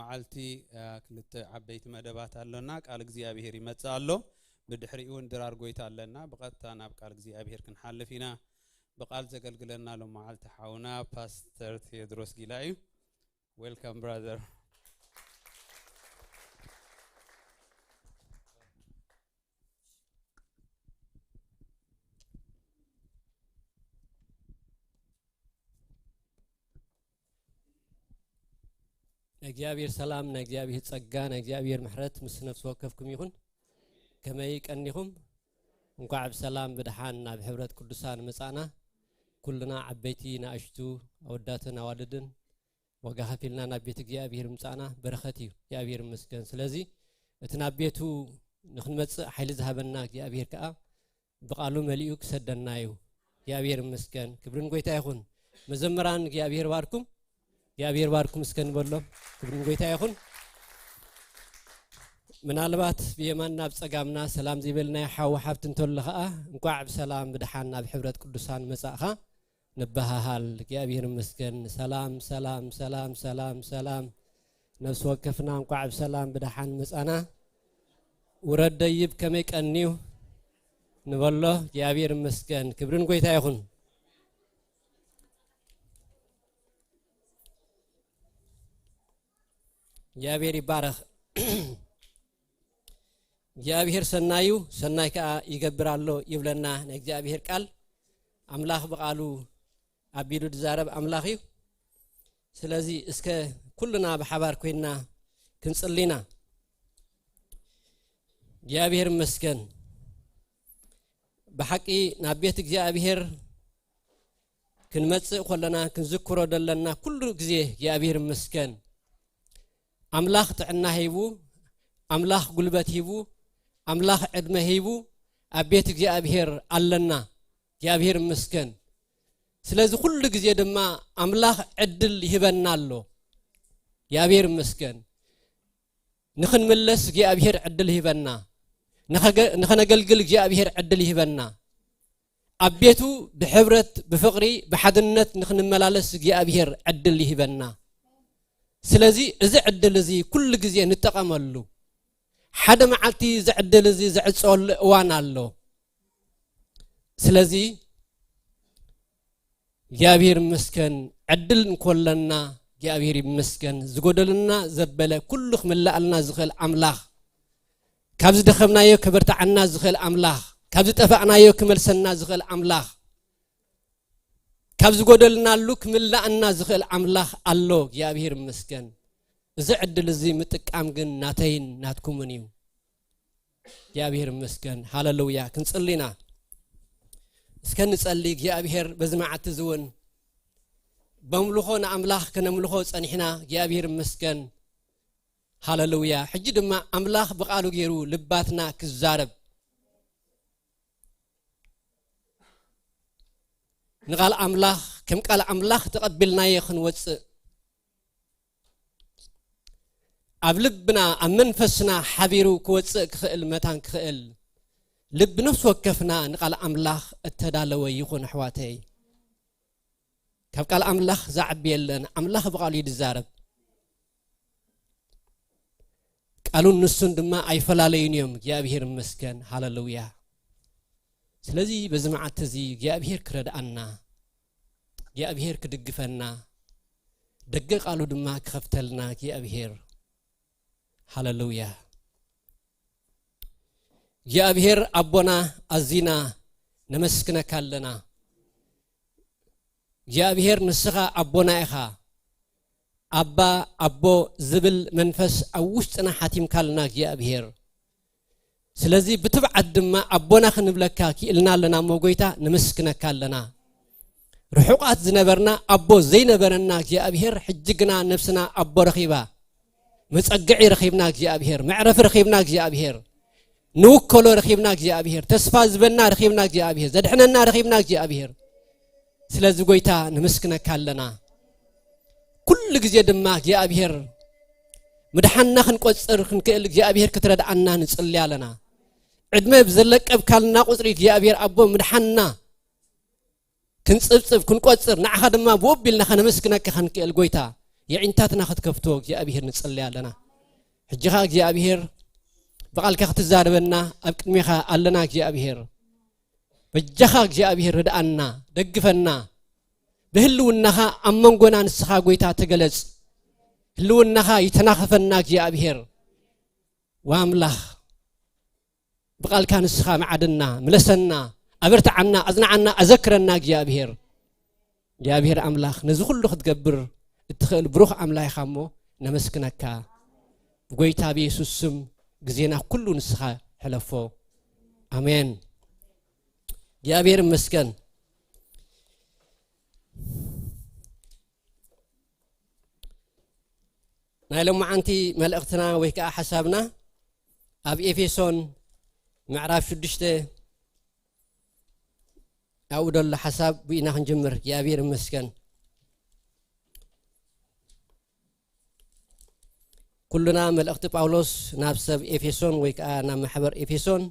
መዓልቲ ክልተ ዓበይቲ መደባት ኣሎና። ቃል እግዚኣብሔር ይመጽእ ኣሎ። ብድሕሪኡ እውን ድራር ጎይታ ኣለና። ብቐጥታ ናብ ቃል እግዚኣብሔር ክንሓልፍ ኢና። ብቓል ዘገልግለና ሎም መዓልቲ ሓውና ፓስተር ቴዎድሮስ ጊላ እዩ። Welcome, brother. ናይ እግዚኣብሔር ሰላም፣ ናይ እግዚኣብሔር ጸጋ፣ ናይ እግዚኣብሔር ምሕረት ምስ ነፍሲ ወከፍኩም ይኹን። ከመይ ቀኒኹም? እንኳዕ ብሰላም ብድሓን ናብ ሕብረት ቅዱሳን መጻእና። ኩልና ዓበይቲ ንኣሽቱ፣ ኣወዳትን ኣዋልድን ዋጋ ከፊልና ናብ ቤት እግዚኣብሔር ምጻእና በረኸት እዩ። እግዚኣብሔር ይመስገን። ስለዚ እቲ ናብ ቤቱ ንኽንመጽእ ሓይሊ ዝሃበና እግዚኣብሔር ከኣ ብቓሉ መሊኡ ክሰደና እዩ። እግዚኣብሔር ይመስገን። ክብርን ጎይታ ይኹን። መዘምራን እግዚኣብሔር ባርኩም። እግዚኣብሔር ባርኩም እስከ ንበሎም። ክብርን ጎይታ ይኹን። ምናልባት ብየማን ናብ ጸጋምና ሰላም ዘይበልናዮ ሓው ሓብቲ እንተሎ ኸኣ እንኳዕ ብሰላም ብድሓን ናብ ሕብረት ቅዱሳን መጻእኻ ንበሃሃል። እግዚኣብሔር ይመስገን። ሰላም፣ ሰላም፣ ሰላም፣ ሰላም፣ ሰላም። ነፍሲ ወከፍና እንኳዕ ብሰላም ብድሓን መጻና። ውረድ ደይብ ከመይ ቀንዩ ንበሎ። እግዚኣብሔር ይመስገን። ክብርን ጎይታ ይኹን። እግዚኣብሔር ይባረኽ። እግዚኣብሔር ሰናዩ ሰናይ ከኣ ይገብር ኣሎ ይብለና ናይ እግዚኣብሔር ቃል። ኣምላኽ ብቓሉ ኣቢሉ ዝዛረብ ኣምላኽ እዩ። ስለዚ እስከ ኩልና ብሓባር ኮይንና ክንጽሊ ኢና። እግዚኣብሔር ይመስገን። ብሓቂ ናብ ቤት እግዚኣብሔር ክንመጽእ ከለና ክንዝክሮ ዘለና ኩሉ ግዜ እግዚኣብሔር ይመስገን። ኣምላኽ ጥዕና ሂቡ፣ ኣምላኽ ጉልበት ሂቡ፣ ኣምላኽ ዕድመ ሂቡ ኣብ ቤት እግዚኣብሔር ኣለና። እግዚኣብሔር ይመስገን። ስለዚ ኩሉ ግዜ ድማ ኣምላኽ ዕድል ይህበና ኣሎ። እግዚኣብሔር ይመስገን። ንኽንምለስ እግዚኣብሔር ዕድል ይህበና። ንኸገ-፣ ንኸነገልግል እግዚኣብሔር ዕድል ይህበና። ኣብ ቤቱ ብሕብረት፣ ብፍቕሪ፣ ብሓድነት ንኽንመላለስ እግዚኣብሔር ዕድል ይህበና። ስለዚ እዚ ዕድል እዚ ኩሉ ግዜ ንጠቐመሉ። ሓደ መዓልቲ እዚ ዕድል እዚ ዝዕጸወሉ እዋን ኣሎ። ስለዚ እግዚኣብሔር ይመስገን፣ ዕድል እንኮለና እግዚኣብሔር ይመስገን። ዝጎደለና ዘበለ ኩሉ ክምላኣልና ዝኽእል ኣምላኽ፣ ካብ ዝደኸምናዮ ከበርትዓና ዝኽእል ኣምላኽ፣ ካብ ዝጠፋእናዮ ክመልሰና ዝኽእል ኣምላኽ፣ ካብ ዝጎደልናሉ ክምላኣና ዝኽእል ኣምላኽ ኣሎ። እግዚኣብሔር ይመስገን። እዚ ዕድል እዚ ምጥቃም ግን ናተይን ናትኩምን እዩ። እግዚኣብሔር ይመስገን። ሃለሉያ። ክንጽሊ ኢና። እስከ ንጸሊ። እግዚኣብሔር በዚ መዓልቲ እዚ እውን በምልኾ ንኣምላኽ ከነምልኾ ጸኒሕና። እግዚኣብሔር ይመስገን። ሃለሉያ። ሕጂ ድማ ኣምላኽ ብቓሉ ገይሩ ልባትና ክዛረብ፣ ንቓል ኣምላኽ ከም ቃል ኣምላኽ ተቐቢልናዮ ክንወጽእ፣ ኣብ ልብና ኣብ መንፈስና ሓቢሩ ክወጽእ ክኽእል መታን ክኽእል ልቢ ነፍሲ ወከፍና ንቓል ኣምላኽ እተዳለወ ይኹን። ኣሕዋተይ፣ ካብ ቃል ኣምላኽ ዝዓቢ የለን። ኣምላኽ ብቓሉ እዩ ዝዛረብ። ቃሉን ንሱን ድማ ኣይፈላለዩን እዮም። እግዚኣብሔር ይመስገን። ሃለሉያ። ስለዚ በዚ መዓልቲ እዚ እግዚኣብሔር ክረድኣና፣ እግዚኣብሔር ክድግፈና፣ ደገ ቃሉ ድማ ክኸፍተልና እግዚኣብሔር። ሃለሉያ። እግዚኣብሔር ኣቦና ኣዚና ነመስግነካ ኣለና። እግዚኣብሔር ንስኻ ኣቦና ኢኻ። ኣባ ኣቦ ዝብል መንፈስ ኣብ ውሽጥና ሓቲምካልና እግዚኣብሔር። ስለዚ ብትብዓት ድማ ኣቦና ክንብለካ ክኢልና ኣለና እሞ ጎይታ ነመስግነካ ኣለና። ርሑቓት ዝነበርና ኣቦ ዘይነበረና እግዚኣብሔር ሕጂ ግና ነፍስና ኣቦ ረኺባ። መጸግዒ ረኺብና እግዚኣብሔር፣ መዕረፊ ረኺብና እግዚኣብሔር፣ ንውከሎ ረኺብና እግዚኣብሔር፣ ተስፋ ዝበና ረኺብና እግዚኣብሔር፣ ዘድሕነና ረኺብና እግዚኣብሔር። ስለዚ ጎይታ ነመስግነካ ኣለና። ኩሉ ግዜ ድማ እግዚኣብሔር ምድሓንና ክንቆጽር ክንክእል እግዚኣብሔር ክትረድኣና ንጽሊ ኣለና። ዕድመ ብዘለቀብካልና ቁጽሪ እግዚኣብሔር ኣቦ ምድሓንና ክንጽብጽብ ክንቆጽር ንዓኻ ድማ ብወቢልና ከነመስግነካ ክንክእል ጎይታ የዒንታትና ክትከፍቶ እግዚኣብሔር ንጽለይ ኣለና። ሕጂ ኸኣ እግዚኣብሔር ብቓልካ ክትዛረበና ኣብ ቅድሜኻ ኣለና። እግዚኣብሔር በጃኻ እግዚኣብሔር ርድኣና፣ ደግፈና። ብህልውናኻ ኣብ መንጎና ንስኻ ጎይታ ተገለጽ። ህልውናኻ ይተናኸፈና እግዚኣብሔር። ወኣምላኽ ብቓልካ ንስኻ መዓደና፣ ምለሰና፣ ኣበርትዓና፣ ኣጽንዓና፣ ኣዘክረና እግዚኣብሔር። እግዚኣብሔር ኣምላኽ ነዚ ኩሉ ክትገብር እትኽእል ብሩኽ ኣምላኽ ኢኻ እሞ ነመስግነካ። ብጎይታ ብየሱስ ስም ግዜና ኩሉ ንስኻ ሕለፎ። ኣሜን። እግዚኣብሔር ይመስገን። ናይ ሎማዓንቲ መልእኽትና ወይ ከዓ ሓሳብና ኣብ ኤፌሶን ምዕራፍ ሽዱሽተ ኣብኡ ደሎ ሓሳብ ብኢና ክንጅምር እግዚኣብሔር ይመስገን። ኩሉና መልእኽቲ ጳውሎስ ናብ ሰብ ኤፌሶን ወይ ከዓ ናብ ማሕበር ኤፌሶን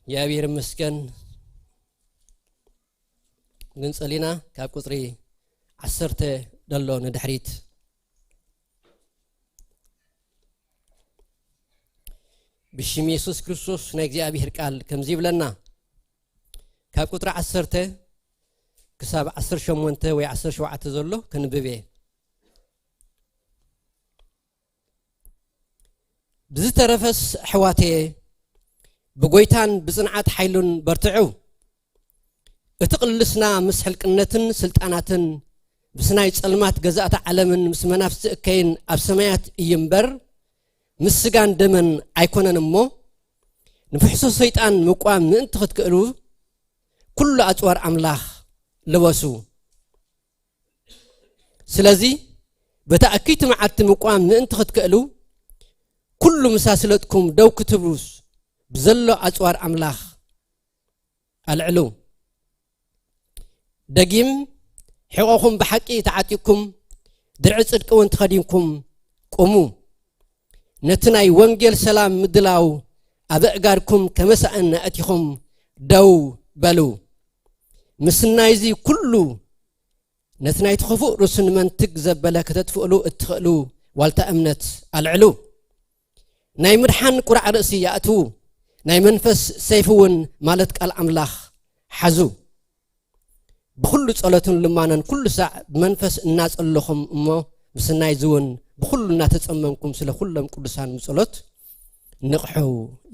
እግዚኣብሔር ይመስገን ግን ጸሊና ካብ ቁፅሪ ዓሰርተ ደሎ ንድሕሪት ብሽም የሱስ ክርስቶስ ናይ እግዚኣብሔር ቃል ከምዚ ይብለና። ካብ ቁፅሪ ዓሰርተ ክሳብ ዓሰርተ ሸሞንተ ወይ ዓሰርተ ሸውዓተ ዘሎ ክንብብ እየ። ብዝተረፈስ ኣሕዋተየ ብጎይታን ብፅንዓት ሓይሉን በርትዑ። እቲ ቅልስና ምስ ሕልቅነትን ስልጣናትን ምስ ናይ ጸልማት ገዛእቲ ዓለምን ምስ መናፍስቲ እከይን ኣብ ሰማያት እዩ እምበር ምስ ስጋን ደመን ኣይኮነን እሞ ንፍሕሶ ሰይጣን ምቋም ምእንቲ ክትክእሉ ኩሉ ኣጽዋር ኣምላኽ ልበሱ። ስለዚ በታ እክይቲ መዓልቲ ምቋም ምእንቲ ክትክእሉ ኩሉ ምሳስለጥኩም ደው ክትብሉስ ብዘሎ ኣጽዋር ኣምላኽ ኣልዕሉ። ደጊም ሕቖኹም ብሓቂ ተዓጢቕኩም ድርዒ ጽድቂ እውን ተኸዲንኩም ቁሙ። ነቲ ናይ ወንጌል ሰላም ምድላው ኣብ ኣእጋርኩም ከመሳእን ኣእቲኹም ደው በሉ። ምስ ናይዚ ኩሉ ነቲ ናይቲ ክፉእ ርእሱ ንመንትግ ዘበለ ከተጥፍእሉ እትኽእሉ ዋልታ እምነት ኣልዕሉ። ናይ ምድሓን ቁራዕ ርእሲ ይኣትዉ፣ ናይ መንፈስ ሰይፊ እውን ማለት ቃል ኣምላኽ ሓዙ። ብኹሉ ጸሎትን ልማነን ኩሉ ሳዕ ብመንፈስ እናጸለኹም እሞ ምስናይዚ እውን ብኹሉ እናተጸመምኩም ስለ ኩሎም ቅዱሳን ምጸሎት ንቕሑ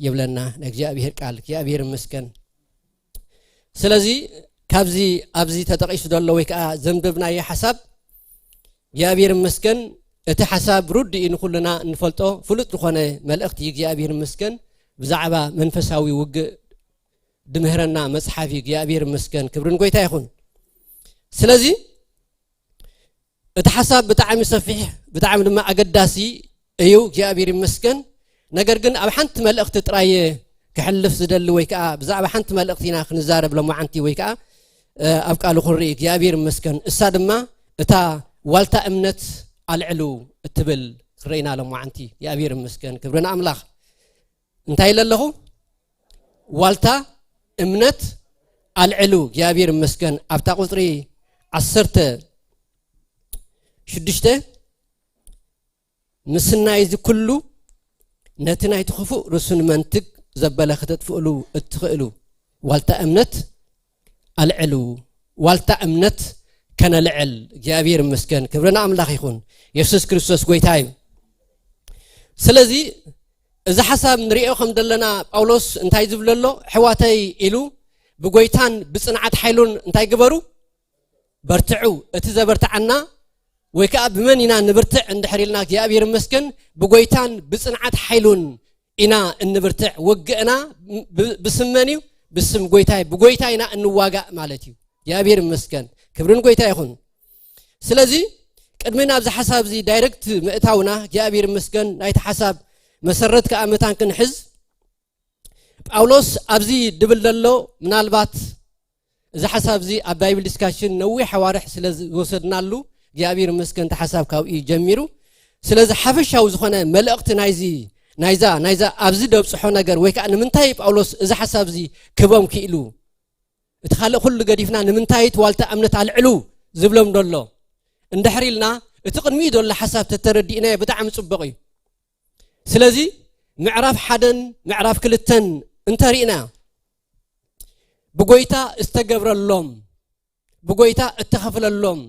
ይብለና ናይ እግዚኣብሔር ቃል። እግዚኣብሔር ይመስገን። ስለዚ ካብዚ ኣብዚ ተጠቒሱ ዘሎ ወይ ከዓ ዘንበብናዮ ሓሳብ እግዚኣብሔር ይመስገን እቲ ሓሳብ ርዱእ እዩ፣ ንኹልና እንፈልጦ ፍሉጥ ዝኾነ መልእኽቲ እዩ። እግዚኣብሔር ይመስገን ብዛዕባ መንፈሳዊ ውግእ ድምህረና መጽሓፍ እዩ። እግዚኣብሔር ይመስገን፣ ክብርን ጎይታ ይኹን። ስለዚ እቲ ሓሳብ ብጣዕሚ ሰፊሕ ብጣዕሚ ድማ ኣገዳሲ እዩ። እግዚኣብሔር ይመስገን። ነገር ግን ኣብ ሓንቲ መልእኽቲ ጥራየ ክሕልፍ ዝደሊ ወይ ከዓ ብዛዕባ ሓንቲ መልእኽቲ ኢና ክንዛረብ ሎማዓንቲ ወይ ከዓ ኣብ ቃሉ ክንርኢ እግዚኣብሔር ይመስገን። እሳ ድማ እታ ዋልታ እምነት ኣልዕሉ እትብል ክረኢና ሎማዓንቲ እግዚኣብሔር ይመስገን። ክብሪ ንኣምላኽ። እንታይ ኢለ ኣለኹ? ዋልታ እምነት ኣልዕሉ እግዚኣብሔር ይመስገን። ኣብታ ቁፅሪ ዓሰርተ ሽዱሽተ ምስናይ እዚ ኩሉ ነቲ ናይቲ ክፉእ ርእሱ ንመንትግ ዘበለ ከተጥፍእሉ እትኽእሉ ዋልታ እምነት ኣልዕሉ። ዋልታ እምነት ከነልዕል እግዚኣብሔር ይመስገን። ክብሪ ንኣምላኽ ይኹን። የሱስ ክርስቶስ ጎይታ እዩ። ስለዚ እዚ ሓሳብ ንሪኦ ከም ዘለና ጳውሎስ እንታይ ዝብል ኣሎ? ኣሕዋተይ ኢሉ ብጎይታን ብጽንዓት ሓይሉን እንታይ ግበሩ? በርትዑ። እቲ ዘበርትዓና ወይ ከዓ ብመን ኢና ንብርትዕ እንድሕር ኢልና እግዚኣብሔር ይመስገን ብጎይታን ብጽንዓት ሓይሉን ኢና እንብርትዕ። ውግእና ብ- ብስም መን እዩ? ብስም ጎይታ እዩ። ብጎይታ ኢና እንዋጋእ ማለት እዩ። እግዚኣብሔር ይመስገን። ክብርን ጎይታ ይኹን። ስለዚ ቅድሚ ናብዚ ሓሳብ እዚ ዳይሬክት ምእታውና እግዚኣብሔር ይመስገን ናይቲ ሓሳብ መሰረት ከዓ መታን ክንሕዝ ጳውሎስ ኣብዚ ድብል ዘሎ ምናልባት እዚ ሓሳብ እዚ ኣብ ባይብል ዲስካሽን ነዊሕ ኣዋርሕ ስለ ዝወሰድናሉ እግዚኣብሔር ይመስገን እቲ ሓሳብ ካብኡ እዩ ጀሚሩ። ስለዚ ሓፈሻዊ ዝኾነ መልእኽቲ ናይዚ ናይዛ ናይዛ ኣብዚ ደብፅሖ ነገር ወይ ከዓ ንምንታይ ጳውሎስ እዚ ሓሳብ እዚ ክህቦም ክኢሉ እቲ ካልእ ኩሉ ገዲፍና ንምንታይ እቲ ዋልታ እምነት ኣልዕሉ ዝብሎም ደሎ እንድሕር ኢልና፣ እቲ ቅድሚኡ ዘሎ ሓሳብ ተተረዲእናዮ ብጣዕሚ ጽቡቕ እዩ። ስለዚ ምዕራፍ ሓደን ምዕራፍ ክልተን እንተሪእና፣ ብጎይታ ዝተገብረሎም፣ ብጎይታ እተኸፍለሎም፣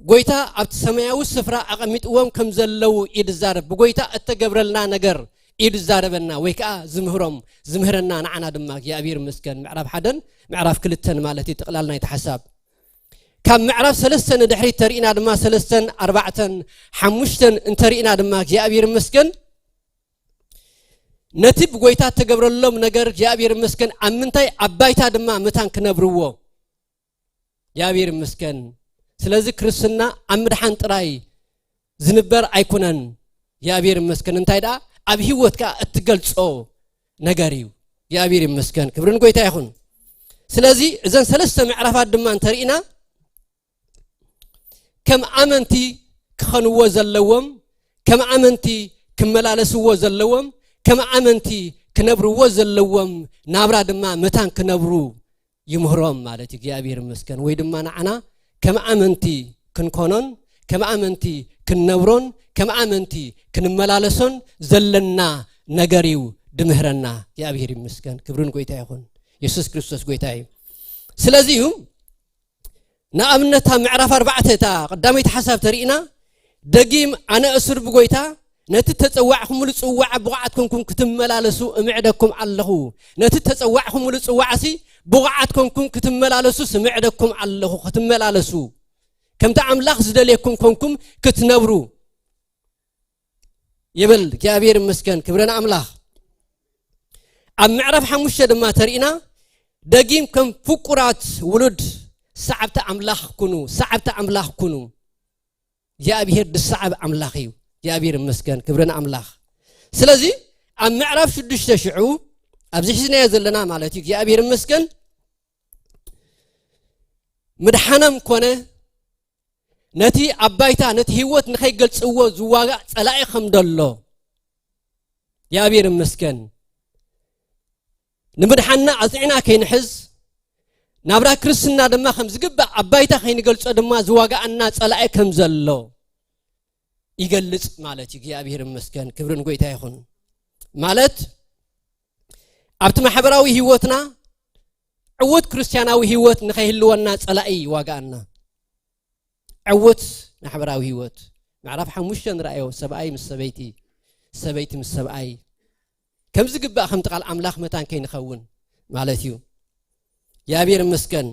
ጎይታ ኣብቲ ሰማያዊ ስፍራ ኣቐሚጥዎም ከም ዘለዉ እዩ ዝዛረብ። ብጎይታ እተገብረልና ነገር እዩ ዝዛረበና፣ ወይ ከዓ ዝምህሮም፣ ዝምህረና ንዓና ድማ እግዚኣብሔር ይመስገን። ምዕራፍ ሓደን ምዕራፍ ክልተን ማለት እዩ ጥቕላል ናይቲ ሓሳብ። ካብ ምዕራፍ ሰለስተ ንድሕሪት ተሪእና ድማ፣ ሰለስተን ኣርባዕተን ሓሙሽተን እንተሪእና ድማ እግዚኣብሔር ይመስገን፣ ነቲ ብጎይታ እተገብረሎም ነገር እግዚኣብሔር ይመስገን ኣብ ምንታይ ኣብ ባይታ ድማ መታን ክነብርዎ እግዚኣብሔር ይመስገን። ስለዚ ክርስትና ኣብ ምድሓን ጥራይ ዝንበር ኣይኮነን። እግዚኣብሔር ይመስገን። እንታይ ደኣ ኣብ ህይወትካ እትገልጾ ነገር እዩ። እግዚኣብሔር ይመስገን። ክብርን ጎይታ ይኹን። ስለዚ እዘን ሰለስተ ምዕራፋት ድማ እንተሪእና ከም ኣመንቲ ክኸንዎ ዘለዎም፣ ከም ኣመንቲ ክመላለስዎ ዘለዎም፣ ከም ኣመንቲ ክነብርዎ ዘለዎም ናብራ ድማ መታን ክነብሩ ይምህሮም ማለት እዩ። እግዚኣብሔር ይመስገን። ወይ ድማ ንዓና ከም ኣመንቲ ክንኮኖን፣ ከም ኣመንቲ ክንነብሮን፣ ከም ኣመንቲ ክንመላለሶን ዘለና ነገር እዩ ድምህረና። እግዚኣብሔር ይመስገን። ክብርን ጎይታ ይኹን። የሱስ ክርስቶስ ጎይታ እዩ። ስለዚ እዩ ንኣብነት ኣብ ምዕራፍ ኣርባዕተ እታ ቀዳመይቲ ሓሳብ ተሪእና፣ ደጊም ኣነ እሱር ብጎይታ ነቲ ተጸዋዕኹምሉ ጽዋዕ ብቑዓት ኮንኩም ክትመላለሱ እምዕደኩም ኣለኹ። ነቲ ተጸዋዕኹምሉ ጽዋዕሲ ብቑዓት ኮንኩም ክትመላለሱ ስምዕደኩም ኣለኹ። ክትመላለሱ፣ ከምቲ ኣምላኽ ዝደልየኩም ኮንኩም ክትነብሩ ይብል። እግዚኣብሔር ይመስገን። ክብሪ ንኣምላኽ። ኣብ ምዕራፍ ሓሙሽተ ድማ ተሪእና፣ ደጊም ከም ፍቁራት ውሉድ ሰዓብቲ ኣምላኽ ኩኑ፣ ሰዓብቲ ኣምላኽ ኩኑ። እግዚኣብሔር ዝሰዓብ ኣምላኽ እዩ። እግዚኣብሔር ይመስገን። ክብሪ ንኣምላኽ። ስለዚ ኣብ ምዕራፍ ሽዱሽተ ሽዑ ኣብዚ ሒዝናዮ ዘለና ማለት እዩ። እግዚኣብሔር ይመስገን። ምድሓኖም ኮነ ነቲ ኣብ ባይታ ነቲ ህይወት ንኸይገልጽዎ ዝዋጋእ ጸላኢ ከም ደሎ እግዚኣብሔር ይመስገን። ንምድሓንና ኣጽኒዕና ከይንሕዝ፣ ናብራ ክርስትና ድማ ከም ዝግባእ ኣብ ባይታ ከይንገልጾ ድማ ዝዋጋኣና ጸላኢ ከም ዘሎ ይገልጽ ማለት እዩ። እግዚኣብሔር ይመስገን። ክብሪ ንጎይታ ይኹን። ማለት ኣብቲ ማሕበራዊ ህይወትና ዕዉት ክርስትያናዊ ህይወት ንኸይህልወና ጸላኢ ይዋጋኣና። ዕዉት ማሕበራዊ ህይወት ምዕራፍ ሓሙሽተ ንረኣዮ፣ ሰብኣይ ምስ ሰበይቲ፣ ሰበይቲ ምስ ሰብኣይ ከም ዝግባእ ከምቲ ቃል ኣምላኽ መታን ከይንኸውን ማለት እዩ። እግዚኣብሔር ይመስገን።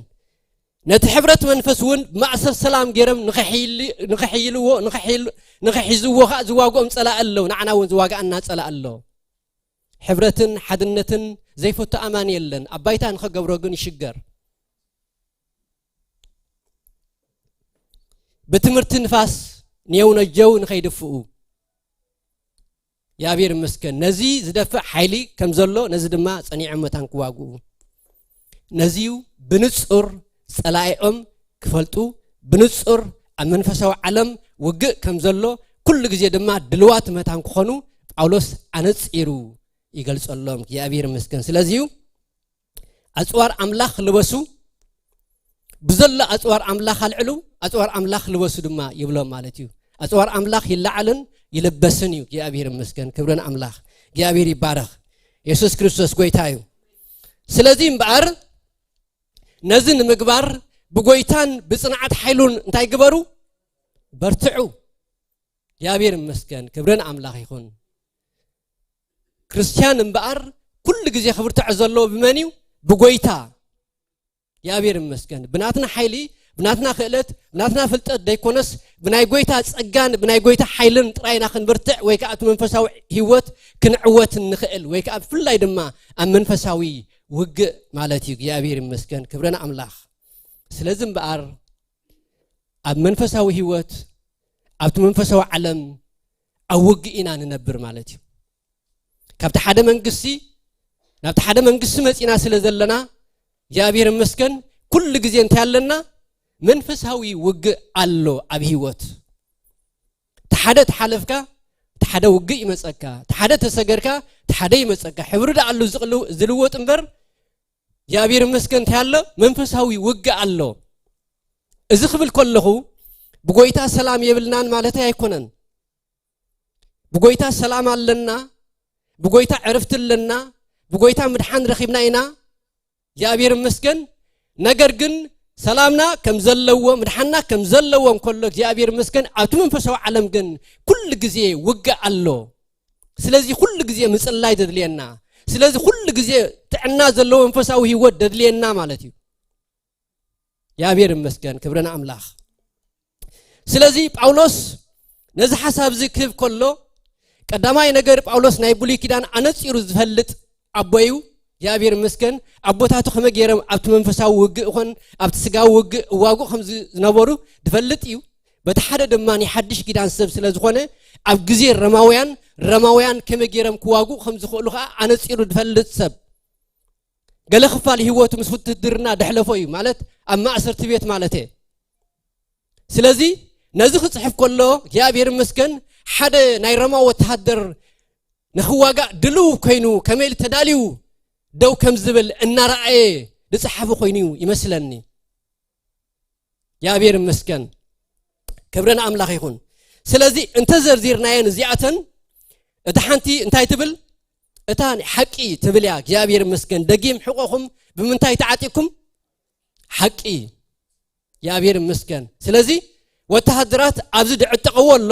ነቲ ሕብረት መንፈስ እውን ማእሰር ሰላም ገይሮም ንኸሕይል-፣ ንኸሕይልዎ፣ ንኸሕይል-፣ ንኸሒዝዎ ኸዓ ዝዋግኦም ጸላኢ ኣለዉ። ንዓና እውን ዝዋግኣና ጸላኢ ኣሎ። ሕብረትን ሓድነትን ዘይፈቱ ኣማኒ የለን። ኣብ ባይታ ንኸገብሮ ግን ይሽገር። ብትምህርቲ ንፋስ ንየው ነጀው ንኸይድፍኡ እግዚኣብሔር ይመስገን። ነዚ ዝደፍእ ሓይሊ ከም ዘሎ፣ ነዚ ድማ ጸኒዖም መታን ክዋግኡ፣ ነዚዩ ብንጹር ጸላኢኦም ክፈልጡ፣ ብንጹር ኣብ መንፈሳዊ ዓለም ውግእ ከም ዘሎ፣ ኩሉ ግዜ ድማ ድልዋት መታን ክኾኑ ጳውሎስ ኣነጺሩ ይገልጸሎም። እግዚኣብሔር ይመስገን። ስለዚዩ ኣጽዋር ኣምላኽ ልበሱ፣ ብዘሎ ኣጽዋር ኣምላኽ ኣልዕሉ፣ ኣጽዋር ኣምላኽ ልበሱ ድማ ይብሎም ማለት እዩ። ኣጽዋር ኣምላኽ ይለዓልን ይልበስን እዩ። እግዚኣብሔር ይመስገን። ክብርን ኣምላኽ። እግዚኣብሔር ይባረኽ። የሱስ ክርስቶስ ጎይታ እዩ። ስለዚ እምበኣር ነዚ ንምግባር ብጎይታን ብጽንዓት ሓይሉን እንታይ ግበሩ? በርትዑ። እግዚኣብሔር ይመስገን። ክብርን ኣምላኽ ይኹን። ክርስትያን እምበኣር ኩሉ ግዜ ክብርትዖ ዘለዎ ብመን እዩ? ብጎይታ። እግዚኣብሔር ይመስገን። ብናትና ሓይሊ፣ ብናትና ክእለት፣ ብናትና ፍልጠት ደይኮነስ፣ ብናይ ጎይታ ጸጋን ብናይ ጎይታ ሓይልን ጥራይና ክንብርትዕ ወይ ከኣ እቲ መንፈሳዊ ህይወት ክንዕወት እንኽእል፣ ወይ ከኣ ብፍላይ ድማ ኣብ መንፈሳዊ ውግእ ማለት እዩ። እግዚኣብሔር ይመስገን። ክብሪ ንኣምላኽ። ስለዚ እምበኣር ኣብ መንፈሳዊ ህይወት፣ ኣብቲ መንፈሳዊ ዓለም ኣብ ውግእ ኢና ንነብር ማለት እዩ። ካብቲ ሓደ መንግስቲ ናብቲ ሓደ መንግስቲ መጺና ስለ ዘለና፣ እግዚኣብሔር ይመስገን፣ ኩሉ ግዜ እንታይ ኣለና? መንፈሳዊ ውግእ ኣሎ ኣብ ህይወት። እቲ ሓደ ተሓለፍካ፣ እቲ ሓደ ውግእ ይመጸካ፣ እቲ ሓደ ተሰገርካ፣ እቲ ሓደ ይመጸካ። ሕብሪ ደኣ ኣሉ ዝቕልው-፣ ዝልወጥ እምበር፣ እግዚኣብሔር ይመስገን እንታይ ኣሎ? መንፈሳዊ ውግእ ኣሎ። እዚ ክብል ከለኹ፣ ብጎይታ ሰላም የብልናን ማለት ኣይኮነን። ብጎይታ ሰላም ኣለና፣ ብጎይታ ዕርፍቲ ኣለና፣ ብጎይታ ምድሓን ረኺብና ኢና። እግዚኣብሔር ይመስገን። ነገር ግን ሰላምና ከም ዘለዎ፣ ምድሓንና ከም ዘለዎ እንከሎ እግዚኣብሔር ይመስገን፣ ኣብቲ መንፈሳዊ ዓለም ግን ኩሉ ግዜ ውግእ ኣሎ። ስለዚ ኩሉ ግዜ ምጽላይ ዘድልየና፣ ስለዚ ኩሉ ግዜ ጥዕና ዘለዎ መንፈሳዊ ህይወት ዘድልየና ማለት እዩ። እግዚኣብሔር ይመስገን፣ ክብሪ ንኣምላኽ። ስለዚ ጳውሎስ ነዚ ሓሳብ እዚ ክህብ ከሎ፣ ቀዳማይ ነገር ጳውሎስ ናይ ብሉይ ኪዳን ኣነጺሩ ዝፈልጥ ኣቦ እዩ። እግዚኣብሔር ይመስገን። ኣቦታቱ ከመይ ገይሮም ኣብቲ መንፈሳዊ ውግእ ይኹን ኣብቲ ስጋዊ ውግእ እዋግኡ ከም ዝ-፣ ዝነበሩ ዝፈልጥ እዩ። በቲ ሓደ ድማ ናይ ሓድሽ ኪዳን ሰብ ስለ ዝኾነ፣ ኣብ ግዜ ረማውያን፣ ረማውያን ከመይ ገይሮም ክዋግኡ ከም ዝኽእሉ ኸዓ ኣነጺሩ ዝፈልጥ ሰብ። ገለ ክፋል ህይወቱ ምስ ውትድርና ደሕለፎ እዩ፣ ማለት ኣብ ማእሰርቲ ቤት ማለት እየ። ስለዚ ነዚ ክጽሕፍ ከሎ እግዚኣብሔር ይመስገን፣ ሓደ ናይ ሮማ ወተሃደር ንኽዋጋእ ድልው ኮይኑ፣ ከመይ ኢሉ ተዳልዩ ደው ከም ዝብል እናረኣየ ዝጸሓፈ ኮይኑ እዩ ይመስለኒ። እግዚኣብሔር ይመስገን፣ ክብሪ ንኣምላኽ ይኹን። ስለዚ እንተዘርዚርናየን እዚኣተን፣ እታ ሓንቲ እንታይ ትብል? እታ ሓቂ ትብል እያ። እግዚኣብሔር ይመስገን። ደጊም ሕቆኹም ብምንታይ ተዓጢቕኩም? ሓቂ። እግዚኣብሔር ይመስገን። ስለዚ ወተሃደራት ኣብዚ ዝዕጠቕዎ ኣሎ፣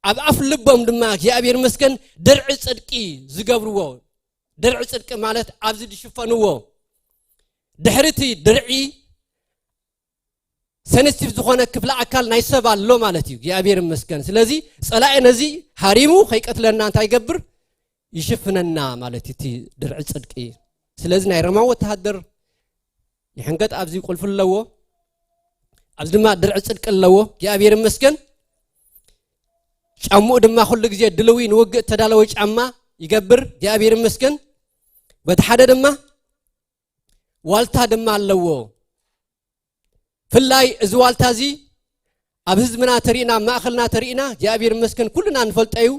ኣብ ኣፍ ልቦም ድማ እግዚኣብሔር ይመስገን ድርዒ ጽድቂ ዝገብርዎ። ድርዒ ጽድቂ ማለት ኣብዚ ዝሽፈንዎ፣ ድሕሪ እቲ ድርዒ ሰንስቲቭ ዝኾነ ክፍለ ኣካል ናይ ሰብ ኣሎ ማለት እዩ። እግዚኣብሔር ይመስገን። ስለዚ ጸላኢ ነዚ ሃሪሙ ከይቀትለና እንታይ ይገብር? ይሽፍነና ማለት እዩ፣ እቲ ድርዒ ጽድቂ። ስለዚ ናይ ሮማ ወተሃደር ይሕንገጥ፣ ኣብዚ ቁልፊ ኣለዎ፣ ኣብዚ ድማ ድርዒ ጽድቂ ኣለዎ። እግዚኣብሔር ይመስገን። ጫምኡ ድማ ኩሉ ግዜ ድልዊ ንውግእ እተዳለወ ጫማ ይገብር። እግዚኣብሔር ይመስገን። በቲ ሓደ ድማ ዋልታ ድማ ኣለዎ። ፍላይ እዚ ዋልታ እዚ ኣብ ህዝብና ተሪእና፣ ኣብ ማእኸልና ተሪእና፣ እግዚኣብሔር ይመስገን ኩልና ንፈልጦ እዩ።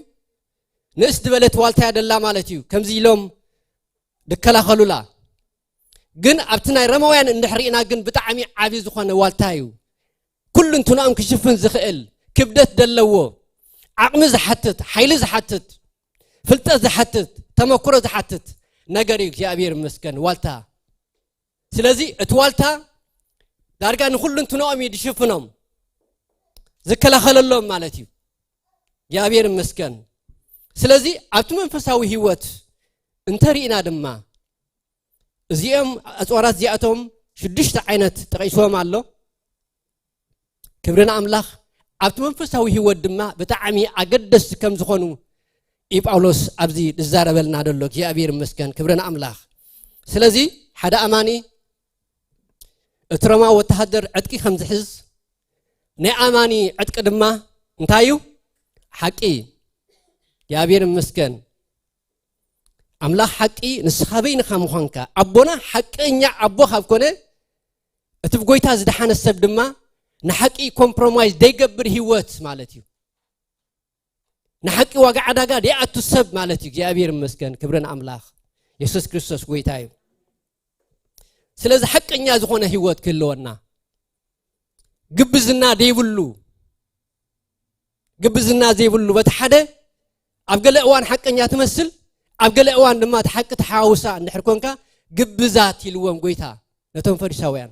ንእስ ዝበለት ዋልታ እያ ደላ ማለት እዩ። ከምዚ ኢሎም ድከላኸሉላ። ግን ኣብቲ ናይ ረማውያን እንድሕር ርኢና ግን ብጣዕሚ ዓቢ ዝኾነ ዋልታ እዩ። ኩሉ እንትንኦም ክሽፍን ዝኽእል፣ ክብደት ደለዎ፣ ዓቕሚ ዝሓትት፣ ሓይሊ ዝሓትት፣ ፍልጠት ዝሓትት፣ ተመክሮ ዝሓትት ነገር እዩ። እግዚኣብሔር ይመስገን ዋልታ። ስለዚ እቲ ዋልታ ዳርጋ ንኹሉ እንትንኦም እዩ ዝሽፍኖም፣ ዝከላኸለሎም ማለት እዩ። እግዚኣብሔር ይመስገን። ስለዚ ኣብቲ መንፈሳዊ ህይወት እንተሪእና ድማ እዚኦም ኣጽዋራት እዚኣቶም ሽዱሽተ ዓይነት ጠቒስዎም ኣሎ። ክብሪ ንኣምላኽ። ኣብቲ መንፈሳዊ ህይወት ድማ ብጣዕሚ ኣገደስቲ ከም ዝኾኑ እዩ ጳውሎስ ኣብዚ ዝዛረበልና ዘሎ። እግዚኣብሔር ይመስገን፣ ክብሪ ንኣምላኽ። ስለዚ ሓደ ኣማኒ እቲ ሮማዊ ወተሃደር ዕጥቂ ከም ዝሕዝ፣ ናይ ኣማኒ ዕጥቂ ድማ እንታይ እዩ? ሓቂ። እግዚኣብሔር ይመስገን። ኣምላኽ ሓቂ ንስኻ በይንኻ ምዃንካ፣ ኣቦና ሓቀኛ ኣቦ ካብ ኮነ፣ እቲ ብጎይታ ዝደሓነ ሰብ ድማ ንሓቂ ኮምፕሮማይዝ ደይገብር ህይወት ማለት እዩ። ንሓቂ ዋጋ ዕዳጋ ደይኣቱ ሰብ ማለት እዩ። እግዚኣብሔር ይመስገን፣ ክብሪ ንኣምላኽ። የሱስ ክርስቶስ ጎይታ እዩ። ስለዚ ሓቀኛ ዝኾነ ህይወት ክህልወና፣ ግብዝና ዘይብሉ፣ ግብዝና ዘይብሉ፣ በቲ ሓደ ኣብ ገለ እዋን ሓቀኛ ትመስል፣ ኣብ ገለ እዋን ድማ እቲ ሓቂ ተሓዋውሳ እንድሕር ኮንካ፣ ግብዛት ኢልዎም ጎይታ ነቶም ፈሪሳውያን።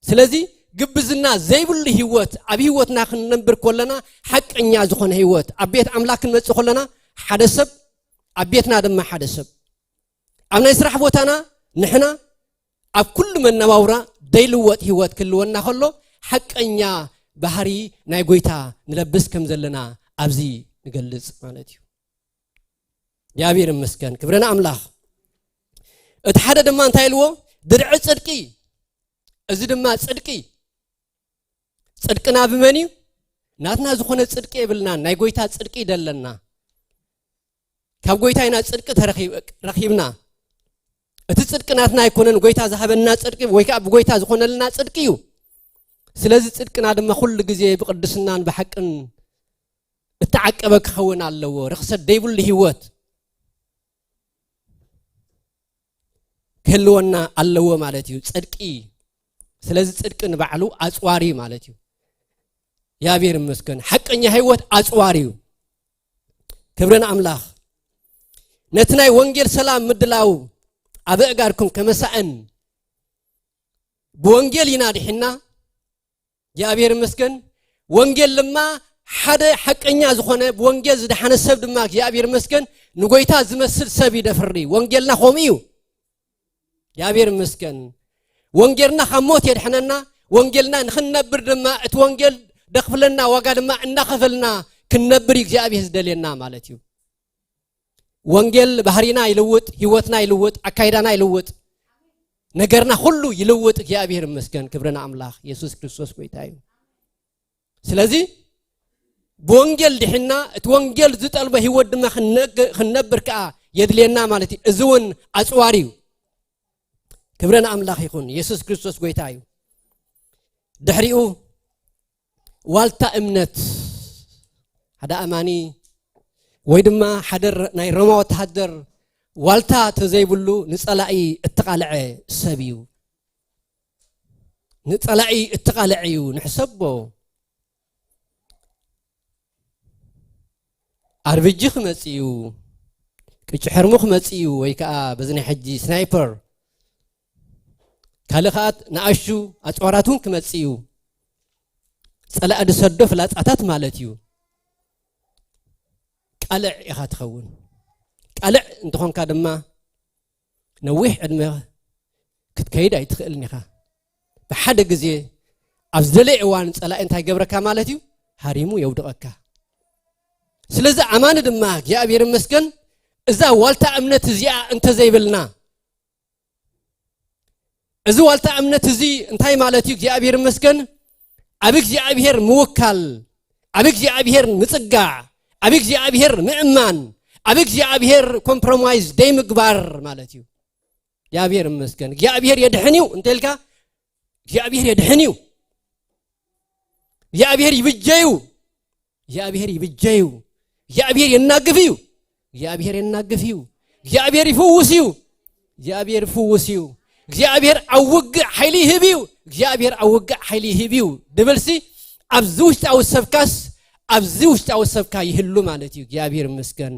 ስለዚ ግብዝና ዘይብሉ ህይወት ኣብ ህይወትና ክንነብር ከለና፣ ሓቀኛ ዝኾነ ህይወት ኣብ ቤት ኣምላኽ ክንመጽእ ከለና፣ ሓደ ሰብ ኣብ ቤትና ድማ ሓደ ሰብ፣ ኣብ ናይ ስራሕ ቦታና ንሕና፣ ኣብ ኩሉ መነባብራ ደይልወጥ ህይወት ክህልወና ከሎ፣ ሓቀኛ ባህሪ ናይ ጎይታ ንለብስ ከም ዘለና ኣብዚ ንገልጽ ማለት እዩ። እግዚኣብሔር ይመስገን፣ ክብሪ ንኣምላኽ። እቲ ሓደ ድማ እንታይ ኢልዎ? ድርዒ ጽድቂ። እዚ ድማ ጽድቂ፣ ጽድቅና ብመን እዩ? ናትና ዝኾነ ጽድቂ የብልናን፣ ናይ ጎይታ ጽድቂ ደለና። ካብ ጎይታ ኢና ጽድቂ ተረኺብ-፣ ረኺብና። እቲ ጽድቂ ናትና ኣይኮነን፣ ጎይታ ዝሃበና ጽድቂ ወይ ከዓ ብጎይታ ዝኾነልና ጽድቂ እዩ። ስለዚ ጽድቅና ድማ ኩሉ ግዜ ብቅድስናን ብሓቅን እተዓቀበ ክኸውን ኣለዎ። ርኽሰት ደይብሉ ህይወት ክህልወና ኣለዎ ማለት እዩ። ጽድቂ፣ ስለዚ ጽድቂ ንባዕሉ ኣጽዋር እዩ ማለት እዩ። እግዚኣብሔር ይመስገን። ሓቀኛ ህይወት ኣጽዋር እዩ። ክብሪ ንኣምላኽ። ነቲ ናይ ወንጌል ሰላም ምድላው ኣብ ኣእጋርኩም ከመሳእን ብወንጌል ኢና ድሒና። እግዚኣብሔር ይመስገን። ወንጌል ድማ ሓደ ሓቀኛ ዝኾነ ብወንጌል ዝደሓነ ሰብ ድማ እግዚኣብሔር ይመስገን ንጎይታ ዝመስል ሰብ ይደፍሪ። ወንጌልና ከምኡ እዩ። እግዚኣብሔር ይመስገን። ወንጌልና ካብ ሞት የድሕነና። ወንጌልና ንኽንነብር ድማ እቲ ወንጌል ደኽፍለና ዋጋ ድማ እናኸፈልና ክንነብር እዩ እግዚኣብሔር ዝደልየና ማለት እዩ። ወንጌል ባህሪና ይልውጥ፣ ህይወትና ይልውጥ፣ ኣካይዳና ይልውጥ፣ ነገርና ኩሉ ይልውጥ። እግዚኣብሔር ይመስገን። ክብሪ ንኣምላኽ። የሱስ ክርስቶስ ጎይታ እዩ። ስለዚ ብወንጌል ድሒና እቲ ወንጌል ዝጠልቦ ህይወት ድማ ክንነግ-፣ ክንነብር ከኣ የድልየና ማለት እዩ። እዚ እውን ኣጽዋር እዩ። ክብሪ ንኣምላኽ ይኹን። የሱስ ክርስቶስ ጎይታ እዩ። ድሕሪኡ ዋልታ እምነት ሓደ ኣማኒ ወይ ድማ ሓደ ር-፣ ናይ ሮማ ወተሃደር ዋልታ ተዘይብሉ ንጸላኢ እተቓልዐ ሰብ እዩ። ንጸላኢ እተቓልዐ እዩ። ንሕሰቦ። ኣርብጂ ክመጽእ እዩ። ቅጭ ሕርሙ ክመጽእ እዩ። ወይ ከኣ በዚ ናይ ሕጂ ስናይፐር። ካልእ ከኣ ንኣሹ ኣጽዋራት እውን ክመጽእ እዩ። ጸላኢ ዝሰዶ ፍላጻታት ማለት እዩ። ቃልዕ ኢኻ ትኸውን። ቃልዕ እንተኾንካ ድማ ነዊሕ ዕድመ ክትከይድ ኣይትኽእልን ኢኻ። ብሓደ ግዜ ኣብ ዝደለየ እዋን ጸላኢ እንታይ ገብረካ ማለት እዩ? ሃሪሙ የውድቐካ። ስለዚ ኣማኒ ድማ እግዚኣብሔር ይመስገን እዛ ዋልታ እምነት እዚኣ እንተዘይብልና፣ እዚ ዋልታ እምነት እዚ እንታይ ማለት እዩ? እግዚኣብሔር ይመስገን ኣብ እግዚኣብሔር ምውካል፣ ኣብ እግዚኣብሔር ምጽጋዕ፣ ኣብ እግዚኣብሔር ምእማን፣ ኣብ እግዚኣብሔር ኮምፕሮማይዝ ደይምግባር ማለት እዩ። እግዚኣብሔር ይመስገን። እግዚኣብሔር የድሕን እዩ እንተ ኢልካ እግዚኣብሔር የድሕን እዩ። እግዚኣብሔር ይብጀ እዩ። እግዚኣብሔር ይብጀ እዩ። እግዚኣብሔር የናግፍ እዩ። እግዚኣብሔር የናግፍ እዩ። እግዚኣብሔር ይፍውስ እዩ። እግዚኣብሔር ይፍውስ እዩ። እግዚኣብሔር ኣብ ውግእ ሓይሊ ይህብ እዩ። እግዚኣብሔር ኣብ ውግእ ሓይሊ ይህብ እዩ ድብልሲ ኣብዚ ውሽጣዊ ሰብካስ ኣብዚ ውሽጣዊ ሰብካ ይህሉ ማለት እዩ። እግዚኣብሔር ይመስገን።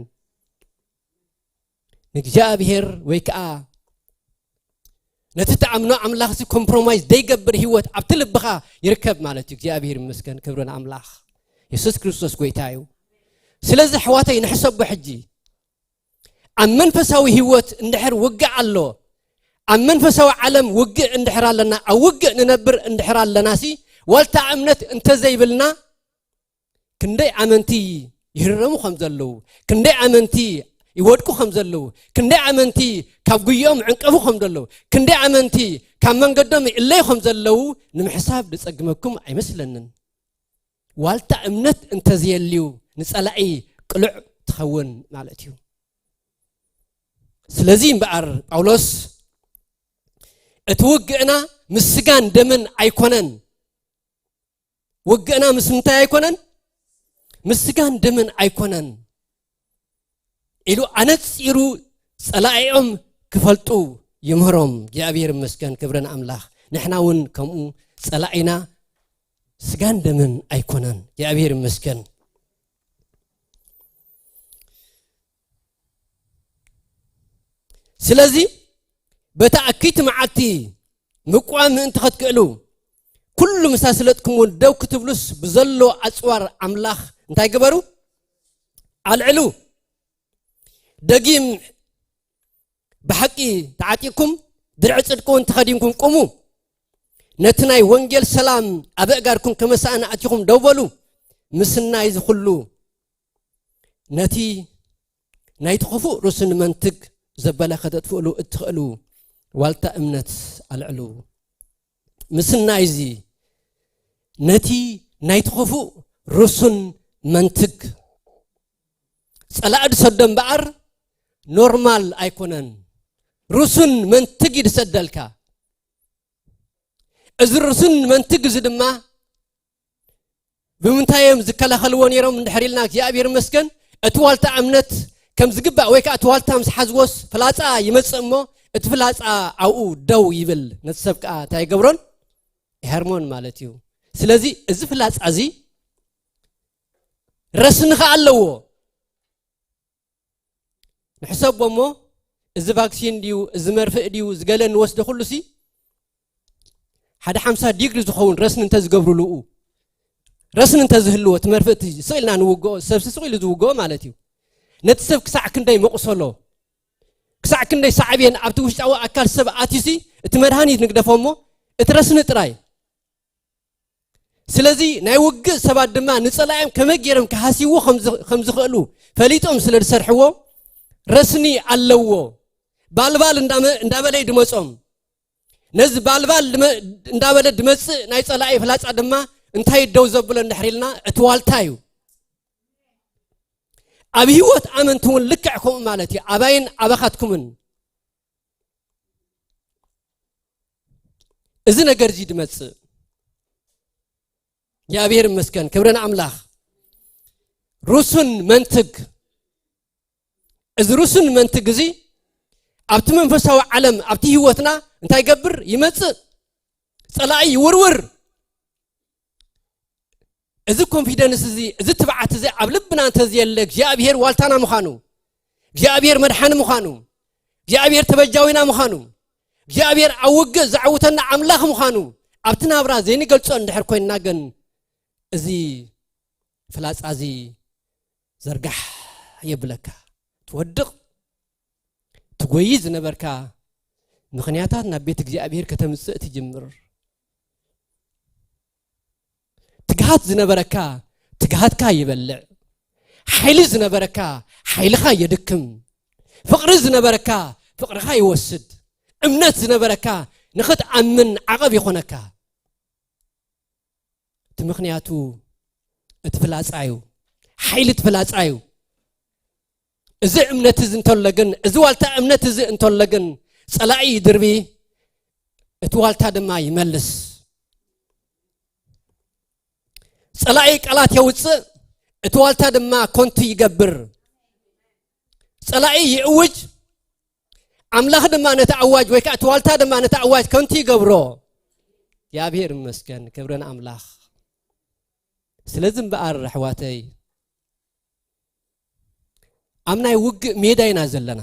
ንእግዚኣብሔር ወይ ከዓ ነቲ ትኣምኖ ኣምላኽ እዚ ኮምፕሮማይዝ ዘይገብር ህይወት ኣብቲ ልብኻ ይርከብ ማለት እዩ። እግዚኣብሔር ይመስገን። ክብሪ ንኣምላኽ። የሱስ ክርስቶስ ጎይታ እዩ። ስለዚ ኣሕዋተይ ንሕሰቦ ሕጂ። ኣብ መንፈሳዊ ህይወት እንድሕር ውግእ ኣሎ፣ ኣብ መንፈሳዊ ዓለም ውግእ እንድሕር ኣለና፣ ኣብ ውግእ ንነብር እንድሕር ኣለናሲ ዋልታ እምነት እንተዘይብልና ክንደይ ኣመንቲ ይህረሙ ከም ዘለዉ፣ ክንደይ ኣመንቲ ይወድቁ ከም ዘለዉ፣ ክንደይ ኣመንቲ ካብ ጉይኦም ይዕንቀፉ ከም ዘለዉ፣ ክንደይ ኣመንቲ ካብ መንገዶም ይእለዩ ከም ዘለዉ ንምሕሳብ ዝጸግመኩም ኣይመስለንን። ዋልታ እምነት እንተዘየልዩ ንጸላኢ ቅሉዕ ትኸውን ማለት እዩ። ስለዚ እምበኣር ጳውሎስ እቲ ውግእና ምስ ስጋን ደምን ኣይኮነን። ውግእና ምስ ምንታይ ኣይኮነን? ምስ ስጋን ደምን ኣይኮነን ኢሉ ኣነጺሩ ጸላኢኦም ክፈልጡ ይምህሮም። እግዚኣብሔር ይመስገን፣ ክብሪ ንኣምላኽ። ንሕና እውን ከምኡ ጸላኢና ስጋን ደምን ኣይኮነን። እግዚኣብሔር ይመስገን። ስለዚ በታ ኣክይቲ መዓልቲ ምቋም ምእንቲ ኸትክእሉ፣ ኩሉ ምስ ኣስለጥኩምዎ ደው ክትብሉስ፣ ብዘሎ ኣጽዋር ኣምላኽ እንታይ ግበሩ? ኣልዕሉ። ደጊም ብሓቂ ተዓጢቕኩም፣ ድርዒ ጽድቂ እውን ተኸዲንኩም ቁሙ። ነቲ ናይ ወንጌል ሰላም ኣብ ኣእጋርኩም ከመሳእን ኣእቲኹም ደው በሉ። ምስናይ እዚ ኩሉ፣ ነቲ ናይቲ ኽፉእ ርሱን መንትግ ዘበለ ኸተጥፍእሉ እትኽእሉ ዋልታ እምነት ኣልዕሉ። ምስናይ እዚ፣ ነቲ ናይቲ ኽፉእ ርሱን መንትግ፣ ጸላኢ ዝሰዶ እምበኣር ኖርማል ኣይኮነን። ርሱን መንትግ እዩ ዝሰደልካ። እዚ ርሱን መንትግ እዚ ድማ ብምንታይ እዮም ዝከላኸልዎ ነይሮም እንድሕር ኢልና፣ እግዚኣብሔር ይመስገን፣ እቲ ዋልታ እምነት ከም ዝግባእ ወይ ከዓ እቲ ዋልታ ምስ ሓዝዎስ ፍላጻ ይመጽእ እሞ፣ እቲ ፍላጻ ኣብኡ ደው ይብል፣ ነቲ ሰብ ከዓ እንታይ ይገብሮን? ሄርሞን ማለት እዩ። ስለዚ እዚ ፍላጻ እዚ ረስኒ ኸኣ ኣለዎ። ንሕሰቦ እሞ፣ እዚ ቫክሲን ድዩ፣ እዚ መርፍእ ድዩ፣ ዝገለ ንወስዶ ኩሉ ሲ ሓደ ሓምሳ ዲግሪ ዝኸውን ረስኒ እንተ ዝገብሩሉ፣ ረስኒ እንተ ዝህልዎ፣ እቲ መርፍእ እቲ ስቕ ኢልና ንውግኦ፣ ሰብ ስቕ ኢሉ ዝውግኦ ማለት እዩ። ነቲ ሰብ ክሳዕ ክንደይ መቑሰሎ፣ ክሳዕ ክንደይ ሳዕቤን ኣብቲ ውሽጣዊ ኣካል ሰብ ኣትዩሲ፣ እቲ መድሃኒት ንግደፎ እሞ፣ እቲ ረስኒ ጥራይ። ስለዚ ናይ ውግእ ሰባት ድማ ንጸላእዮም ከመይ ገይሮም ክሃስይዎ ከም ዝ-፣ ከም ዝኽእሉ ፈሊጦም ስለ ዝሰርሕዎ፣ ረስኒ ኣለዎ። ባልባል እንዳመ-፣ እንዳበለ እዩ ድመጾም። ነዚ ባልባል ድመ-፣ እንዳበለ ድመጽእ ናይ ጸላኢ ፍላጻ ድማ እንታይ ደው ዘብሎ እንድሕር ኢልና፣ እቲ ዋልታ እዩ። ኣብ ህይወት ኣመንቲ እውን ልክዕ ከምኡ ማለት እዩ። ኣባይን ኣባኻትኩምን እዚ ነገር እዚ ድመጽእ። እግዚኣብሔር ይመስገን፣ ክብሪ ንኣምላኽ። ሩሱን መንትግ፣ እዚ ሩሱን መንትግ እዚ ኣብቲ መንፈሳዊ ዓለም፣ ኣብቲ ህይወትና እንታይ ይገብር? ይመጽእ። ጸላኢ ይውርውር። እዚ ኮንፊደንስ እዚ፣ እዚ ትብዓት እዚ ኣብ ልብና እንተዘየለ፣ እግዚኣብሔር ዋልታና ምዃኑ፣ እግዚኣብሔር መድሓኒ ምዃኑ፣ እግዚኣብሔር ተበጃዊና ምዃኑ፣ እግዚኣብሔር ኣብ ውግእ ዘዕውተና ኣምላኽ ምዃኑ፣ ኣብቲ ናብራ ዘይንገልጾ እንድሕር ኮይንና ግን፣ እዚ ፍላጻ እዚ ዘርጋሕ የብለካ። ትወድቕ፣ ትጎዪ ዝነበርካ ምኽንያታት ናብ ቤት እግዚኣብሔር ከተምጽእ ትጅምር። ትግሃት ዝነበረካ ትግሃትካ ይበልዕ። ሓይሊ ዝነበረካ ሓይልኻ የድክም። ፍቕሪ ዝነበረካ ፍቕርኻ ይወስድ። እምነት ዝነበረካ ንኽትኣምን ዓቐብ ይኾነካ። እቲ ምኽንያቱ እቲ ፍላጻ እዩ። ሓይሊ እቲ ፍላጻ እዩ። እዚ እምነት እዚ እንተሎ ግን፣ እዚ ዋልታ እምነት እዚ እንተሎ ግን፣ ጸላኢ ይድርቢ፣ እቲ ዋልታ ድማ ይመልስ። ጸላኢ ቃላት የውጽእ፣ እቲ ዋልታ ድማ ኮንቱ ይገብር። ጸላኢ ይእውጅ፣ ኣምላኽ ድማ ነቲ ኣዋጅ ወይ ከኣ እቲ ዋልታ ድማ ነቲ ኣዋጅ ከንቱ ይገብሮ። እግዚኣብሔር ይመስገን፣ ክብሪ ንኣምላኽ። ስለዚ እምበኣር ኣሕዋተይ፣ ኣብ ናይ ውግእ ሜዳ ኢና ዘለና።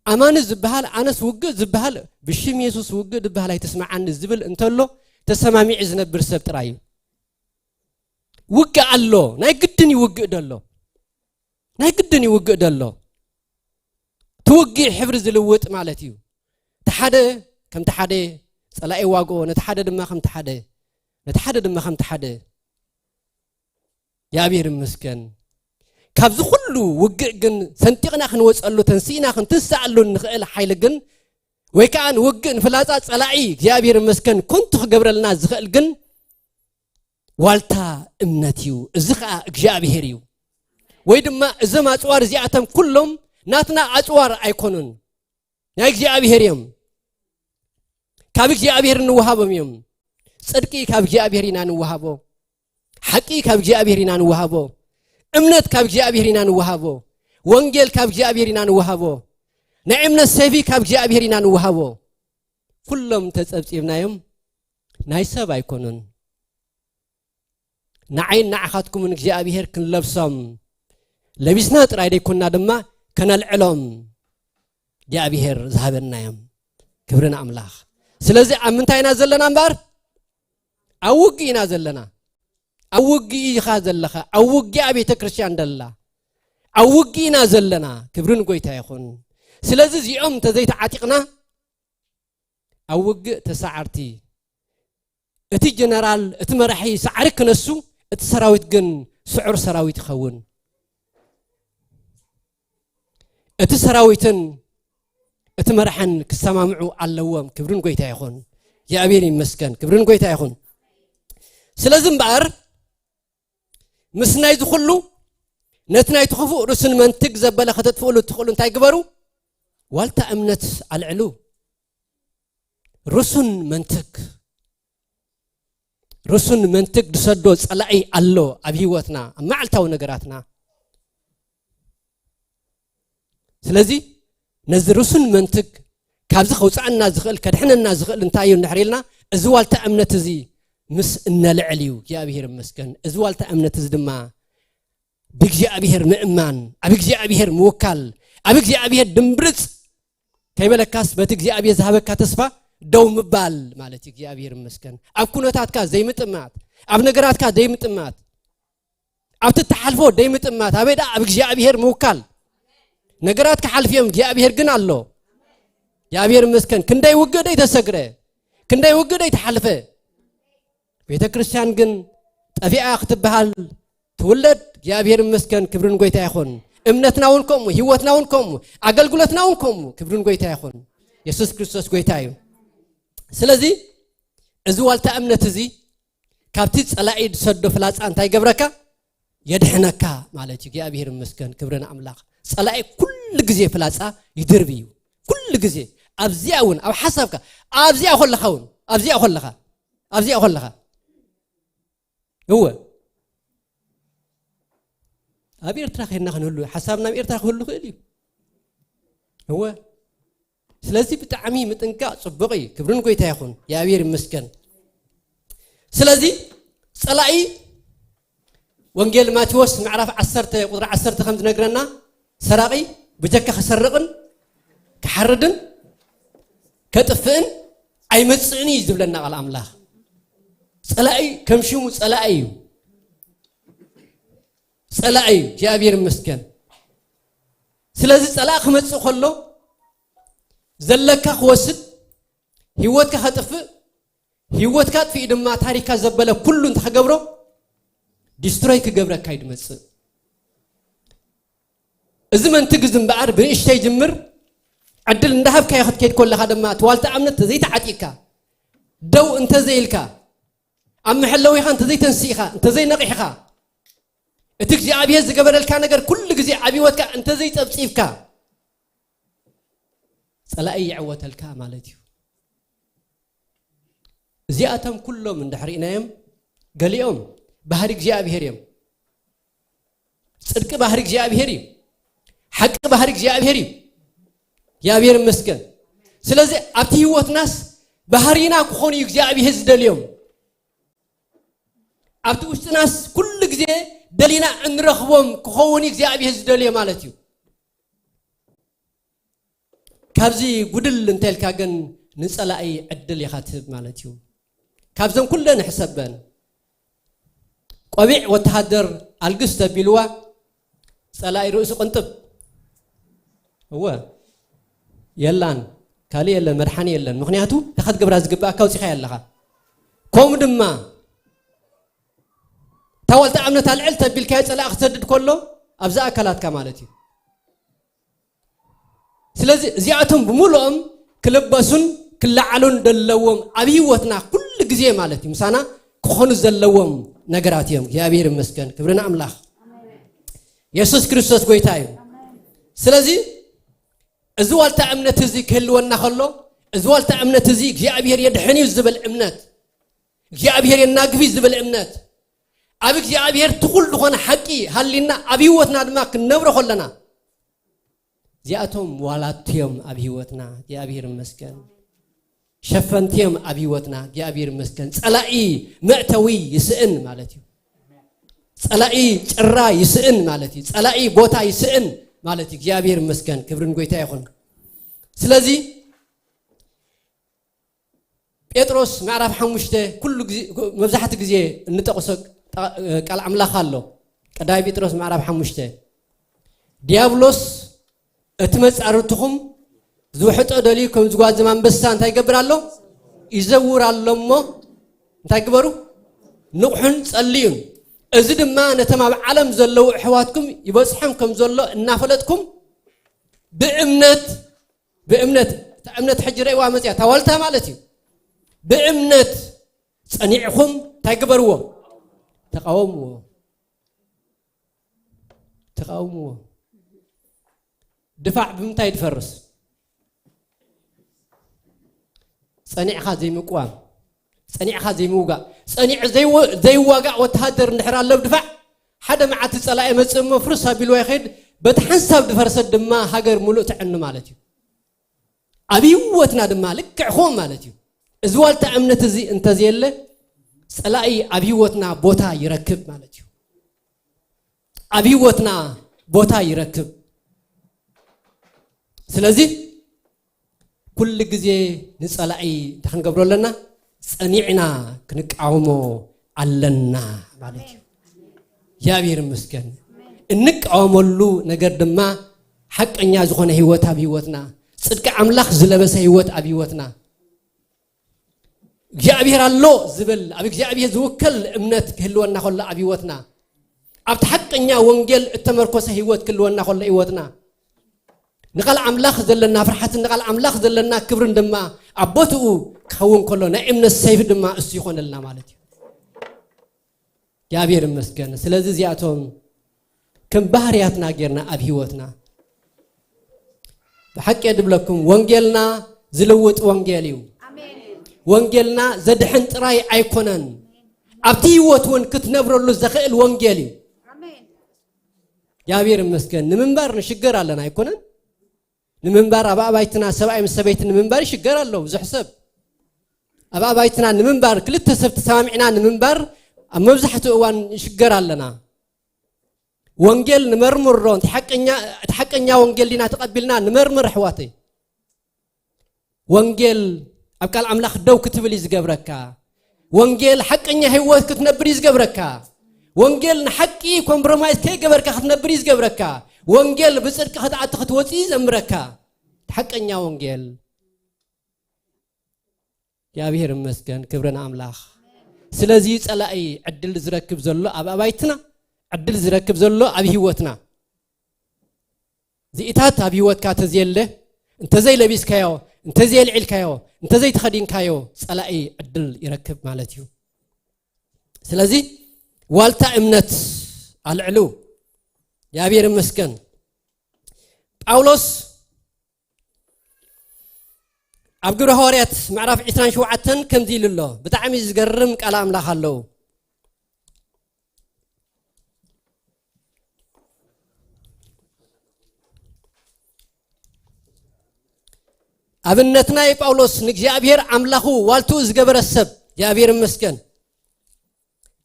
ኣማኒ ዝበሃል፣ ኣነስ ውግእ ዝበሃል፣ ብሽም የሱስ ውግእ ዝበሃል ኣይተስምዓኒ ዝብል እንተሎ፣ ተሰማሚዑ ዝነብር ሰብ ጥራይ እዩ። ውግእ ኣሎ፣ ናይ ግድን ይውግእ ደሎ፣ ናይ ግድን ይውግእ ደሎ። እቲ ውግእ ሕብሪ ዝልውጥ ማለት እዩ። እቲ ሓደ ከምቲ ሓደ ጸላኢ ይዋግኦ፣ ነቲ ሓደ ድማ ከምቲ ሓደ፣ ነቲ ሓደ ድማ ከምቲ ሓደ። እግዚኣብሔር ይመስገን። ካብዚ ኩሉ ውግእ ግን ሰንጢቕና ክንወጸሉ፣ ተንሲእና ክንትንስኣሉ እንኽእል ሓይሊ ግን፣ ወይ ከኣ ንውግእ ንፍላጻ ጸላኢ እግዚኣብሔር ይመስገን ኮንቱ ክገብረልና ዝኽእል ግን ዋልታ እምነት እዩ። እዚ ኸኣ እግዚኣብሔር እዩ። ወይ ድማ እዞም ኣጽዋር እዚኣቶም ኩሎም ናትና ኣጽዋር ኣይኮኑን፣ ናይ እግዚኣብሔር እዮም። ካብ እግዚኣብሔር እንወሃቦም እዮም። ጽድቂ ካብ እግዚኣብሔር ኢና ንወሃቦ። ሓቂ ካብ እግዚኣብሔር ኢና ንወሃቦ። እምነት ካብ እግዚኣብሔር ኢና ንወሃቦ። ወንጌል ካብ እግዚኣብሔር ኢና ንወሃቦ። ናይ እምነት ሰይፊ ካብ እግዚኣብሔር ኢና ንወሃቦ። ኩሎም ተጸብጺብናዮም ናይ ሰብ ኣይኮኑን። ንዓይን ንዓኻትኩምን እግዚኣብሔር ክንለብሶም ለቢስና ጥራይ ደይኮንና ድማ ከነልዕሎም እግዚኣብሔር ዝሃበና እዮም። ክብሪ ንኣምላኽ። ስለዚ ኣብ ምንታይ ኢና ዘለና እምበኣር? ኣብ ውግእ ኢና ዘለና። ኣብ ውግእ ኢኻ ዘለኻ። ኣብ ውግእ ቤተ ክርስቲያን ደላ። ኣብ ውግእ ኢና ዘለና። ክብሪ ንጎይታ ይኹን። ስለዚ እዚኦም እንተዘይተዓጢቕና ኣብ ውግእ ተሳዓርቲ፣ እቲ ጀነራል፣ እቲ መራሒ ሳዕሪ ክነሱ፣ እቲ ሰራዊት ግን ስዑር ሰራዊት ይኸውን። እቲ ሰራዊትን እቲ መራሕን ክሰማምዑ ኣለዎም። ክብርን ጎይታ ይኹን። እግዚኣብሔር ይመስገን። ክብርን ጎይታ ይኹን። ስለዚ እምበኣር ምስ ናይዚ ኩሉ ነቲ ናይቲ ክፉእ ርሱን መንትግ ዘበለ ከተጥፍእሉ እትኽእሉ እንታይ ግበሩ? ዋልታ እምነት ኣልዕሉ። ርሱን መንትግ፣ ርሱን መንትግ ዝሰዶ ጸላኢ ኣሎ ኣብ ህይወትና፣ ኣብ መዓልታዊ ነገራትና። ስለዚ ነዚ ርሱን መንትግ ካብዚ ከውጽኣና ዝኽእል፣ ከድሕነና ዝኽእል እንታይ እዩ እንድሕር ኢልና፣ እዚ ዋልታ እምነት እዚ ምስ እነልዕል እዩ እግዚኣብሔር ይመስገን። እዚ ዋልታ እምነት እዚ ድማ ብእግዚኣብሔር ምእማን፣ ኣብ እግዚኣብሔር ምውካል፣ ኣብ እግዚኣብሔር ድምብርጽ ከይበለካስ በቲ እግዚኣብሔር ዝሃበካ ተስፋ ደው ምባል ማለት እዩ እግዚኣብሔር ይመስገን። ኣብ ኩነታትካ ዘይምጥማት፣ ኣብ ነገራትካ ዘይምጥማት፣ ኣብቲ እትሓልፎ ዘይምጥማት ኣበይ ደኣ ኣብ እግዚኣብሔር ምውካል። ነገራት ክሓልፍ እዮም እግዚኣብሔር ግን ኣሎ። እግዚኣብሔር ይመስገን። ክንደይ ውግእ ደይ ተሰግረ፣ ክንደይ ውግእ ደይ ተሓልፈ። ቤተ ክርስቲያን ግን ጠፊኣ ክትበሃል ትውለድ እግዚኣብሔር ይመስገን። ክብርን ጎይታ ይኹን። እምነትና እውን ከምኡ፣ ህይወትና እውን ከምኡ፣ ኣገልግሎትና እውን ከምኡ። ክብርን ጎይታ ይኹን። የሱስ ክርስቶስ ጎይታ እዩ። ስለዚ እዚ ዋልታ እምነት እዚ ካብቲ ጸላኢ ዝሰዶ ፍላጻ እንታይ ይገብረካ? የድሕነካ ማለት እዩ። እግዚኣብሔር ይመስገን። ክብርን ኣምላኽ። ጸላኢ ኩሉ ግዜ ፍላጻ ይድርብ እዩ። ኩሉ ግዜ ኣብዚኣ እውን ኣብ ሓሳብካ ኣብዚኣ ኮለኻ እውን ኣብዚኣ ኮለኻ ኣብዚኣ ኮለኻ እወ ኣብ ኤርትራ ከይድና ክንህሉ ሓሳብና ኣብ ኤርትራ ክህሉ ክእል እዩ። እወ ስለዚ ብጣዕሚ ምጥንቃቕ ጽቡቕ እዩ። ክብርን ጎይታ ይኹን። የኣብሔር ይመስገን። ስለዚ ጸላኢ ወንጌል ማቴዎስ ምዕራፍ ዓሰርተ ቁጥሪ ዓሰርተ ከም ዝነግረና ሰራቒ ብጀካ ክሰርቕን ክሓርድን ከጥፍእን ኣይመጽእን እዩ ዝብለና ቃል ኣምላኽ። ጸላኢ ከም ሽሙ ጸላኢ እዩ። ጸላኢ እዩ። እግዚኣብሔር ይመስገን። ስለዚ ጸላኢ ክመጽእ ከሎ ዘለካ ክወስድ፣ ህይወትካ ከጥፍእ፣ ህይወትካ ኣጥፊኡ ድማ ታሪካ ዘበለ ኩሉ እንተ ክገብሮ ዲስትሮይ ክገብረካ እዩ ድመጽእ። እዚ መንትግ እዚ እምበኣር ብንእሽተይ ጅምር ዕድል እንዳሃብካዮ ክትከይድ ከለኻ ድማ እቲ ዋልታ እምነት እንተዘይተዓጢቕካ ደው እንተዘይልካ ኣብ መሐለዊኻ እንተዘይተንሲእኻ እንተዘይነቒሕኻ እቲ እግዚኣብሔር ዝገበረልካ ነገር ኩሉ ግዜ ኣብ ህይወትካ እንተዘይጸብጺብካ ጸላኢ ይዕወተልካ ማለት እዩ። እዚኣቶም ኩሎም እንድሕር ርኢናዮም ገሊኦም ባህሪ እግዚኣብሔር እዮም። ጽድቂ ባህሪ እግዚኣብሔር እዩ። ሓቂ ባህሪ እግዚኣብሔር እዩ። እግዚኣብሔር ይመስገን። ስለዚ ኣብቲ ህይወትናስ ባህሪና ክኾኑ እዩ እግዚኣብሔር ዝደልዮም። ኣብቲ ውሽጥናስ ኩሉ ግዜ ደሊና እንረኽቦም ክኸውን እዩ እግዚኣብሔር ዝደልዮ ማለት እዩ። ካብዚ ጉድል እንተልካ ግን ንጸላኢ ዕድል ኢኻ ትህብ ማለት እዩ። ካብዘን ኩለን ሕሰበን። ቆቢዕ ወተሃደር ኣልግስ ተቢልዋ ጸላኢ ርእሱ ቅንጥብ። እወ የላን ካልእ የለን መድሓኒ የለን። ምኽንያቱ እንታይ ክትገብራ ዝግብኣካ ኣውጺኻያ ኣለኻ። ከምኡ ድማ እታ ዋልታ እምነት ኣልዕል ተቢልካዮ ጸላኢ ክሰድድ ከሎ ኣብዛ ኣካላትካ ማለት እዩ። ስለዚ እዚኣቶም ብምሉኦም ክልበሱን ክለዓሉን ዘለዎም ኣብ ህይወትና ኩሉ ግዜ ማለት እዩ ምሳና ክኾኑ ዘለዎም ነገራት እዮም። እግዚኣብሔር ይመስገን። ክብሪ ንኣምላኽ። የሱስ ክርስቶስ ጎይታ እዩ። ስለዚ እዚ ዋልታ እምነት እዚ ክህልወና ከሎ እዚ ዋልታ እምነት እዚ እግዚኣብሔር የድሕን እዩ ዝብል እምነት እግዚኣብሔር የናግፍ እዩ ዝብል እምነት ኣብ እግዚኣብሔር ትኹል ዝኾነ ሓቂ ሃሊና ኣብ ህይወትና ድማ ክንነብሮ ከለና እዚኣቶም ዋላትዮም ኣብ ህይወትና እግዚኣብሔር ይመስገን። ሸፈንትዮም ኣብ ህይወትና እግዚኣብሔር ይመስገን። ጸላኢ መእተዊ ይስእን ማለት እዩ። ጸላኢ ጭራ ይስእን ማለት እዩ። ጸላኢ ቦታ ይስእን ማለት እዩ። እግዚኣብሔር ይመስገን። ክብርን ጎይታ ይኹን። ስለዚ ጴጥሮስ ምዕራፍ ሓሙሽተ ኩሉ ግዜ መብዛሕትኡ ግዜ እንጠቕሶ ቃል ኣምላኽ ኣሎ። ቀዳማይ ጴጥሮስ ምዕራፍ ሓሙሽተ ዲያብሎስ እቲ መጻርርትኹም ዝውሕጦ ደልዩ ከም ዝጓዝም ኣንበሳ እንታይ ይገብር ኣሎ? ይዘውር ኣሎ እሞ እንታይ ግበሩ? ንቕሑን ጸልዩን። እዚ ድማ ነቶም ኣብ ዓለም ዘለዉ ኣሕዋትኩም ይበጽሖም ከም ዘሎ እናፈለጥኩም ብእምነት ብእምነት እታ እምነት ሕጂ ረእዋ መፅያ ታዋልታ ማለት እዩ። ብእምነት ጸኒዕኹም እንታይ ግበርዎ? ተቃወምዎ። ተቃወምዎ። ድፋዕ ብምንታይ ድፈርስ? ጸኒዕኻ ዘይምቅዋም፣ ጸኒዕኻ ዘይምውጋእ። ጸኒዑ ዘይወ- ዘይዋጋእ ወተሃደር እንድሕር ኣሎ ድፋዕ ሓደ መዓልቲ ጸላኢ መጽእ እሞ ፍርስ ኣቢልዋ ይኸይድ። በቲ ሓንሳብ ድፈርሰት ድማ ሃገር ሙሉእ ትዕኑ ማለት እዩ። ኣብ ህይወትና ድማ ልክዕ ኹም ማለት እዩ። እዚ ዋልታ እምነት እዚ እንተዘየለ፣ ጸላኢ ኣብ ህይወትና ቦታ ይረክብ ማለት እዩ። ኣብ ህይወትና ቦታ ይረክብ። ስለዚ ኩሉ ግዜ ንጸላኢ እንታይ ክንገብሮ ኣለና? ጸኒዕና ክንቃወሞ ኣለና ማለት እዩ። እግዚኣብሔር ይመስገን። እንቃወመሉ ነገር ድማ ሓቀኛ ዝኾነ ህይወት ኣብ ህይወትና፣ ጽድቂ ኣምላኽ ዝለበሰ ህይወት ኣብ ህይወትና፣ እግዚኣብሔር ኣሎ ዝብል፣ ኣብ እግዚኣብሔር ዝውከል እምነት ክህልወና ከሎ ኣብ ህይወትና፣ ኣብቲ ሓቀኛ ወንጌል እተመርኮሰ ህይወት ክህልወና ከሎ ህይወትና፣ ንቓል ኣምላኽ ዘለና ፍርሓትን ንቓል ኣምላኽ ዘለና ክብርን ድማ ኣብ ቦትኡ ክኸውን ከሎ፣ ናይ እምነት ሰይፊ ድማ እሱ ይኾነልና ማለት እዩ። እግዚኣብሔር ይመስገን። ስለዚ እዚኣቶም ከም ባህርያትና ጌርና ኣብ ህይወትና፣ ብሓቂ ድብለኩም፣ ወንጌልና ዝልውጥ ወንጌል እዩ። ወንጌልና ዘድሕን ጥራይ ኣይኮነን፣ ኣብቲ ህይወት እውን ክትነብረሉ ዘኽእል ወንጌል እዩ። እግዚኣብሔር ይመስገን። ንምንባር ንሽገር ኣለና ኣይኮነን? ንምንባር ኣብ ኣባይትና ሰብኣይ ምስ ሰበይቲ ንምንባር ይሽገር ኣሎ ብዙሕ ሰብ። ኣብ ኣባይትና ንምንባር፣ ክልተ ሰብ ተሰማሚዕና ንምንባር ኣብ መብዛሕትኡ እዋን ንሽገር ኣለና። ወንጌል ንመርምሮ፣ እቲ ሓቀኛ፣ እቲ ሓቀኛ ወንጌል ዲና ተቐቢልና ንመርምር ኣሕዋተይ። ወንጌል ኣብ ቃል ኣምላኽ ደው ክትብል እዩ ዝገብረካ። ወንጌል ሓቀኛ ህይወት ክትነብር እዩ ዝገብረካ። ወንጌል ንሓቂ ኮምፕሮማይዝ ከይገበርካ ክትነብር እዩ ዝገብረካ። ወንጌል ብጽድቂ ክትኣቲ ክትወጽእ እዩ ዘምረካ። ሓቀኛ ወንጌል። እግዚኣብሔር ይመስገን፣ ክብሪ ንኣምላኽ። ስለዚ ጸላኢ ዕድል ዝረክብ ዘሎ ኣብ ኣባይትና፣ ዕድል ዝረክብ ዘሎ ኣብ ህይወትና። ዚኢታት ኣብ ህይወትካ ተዘየለ፣ እንተዘይለቢስካዮ፣ እንተዘየልዒልካዮ፣ እንተዘይተኸዲንካዮ፣ ጸላኢ ዕድል ይረክብ ማለት እዩ። ስለዚ ዋልታ እምነት ኣልዕሉ። እግዚኣብሔር ይመስገን። ጳውሎስ ኣብ ግብረ ሃዋርያት ምዕራፍ ዕስራን ሸውዓተን ከምዚ ኢሉ ኣሎ። ብጣዕሚ ዝገርም ቃል ኣምላኽ ኣለዉ። ኣብነት ናይ ጳውሎስ ንእግዚኣብሔር ኣምላኹ ዋልትኡ ዝገበረ ሰብ፣ እግዚኣብሔር ይመስገን።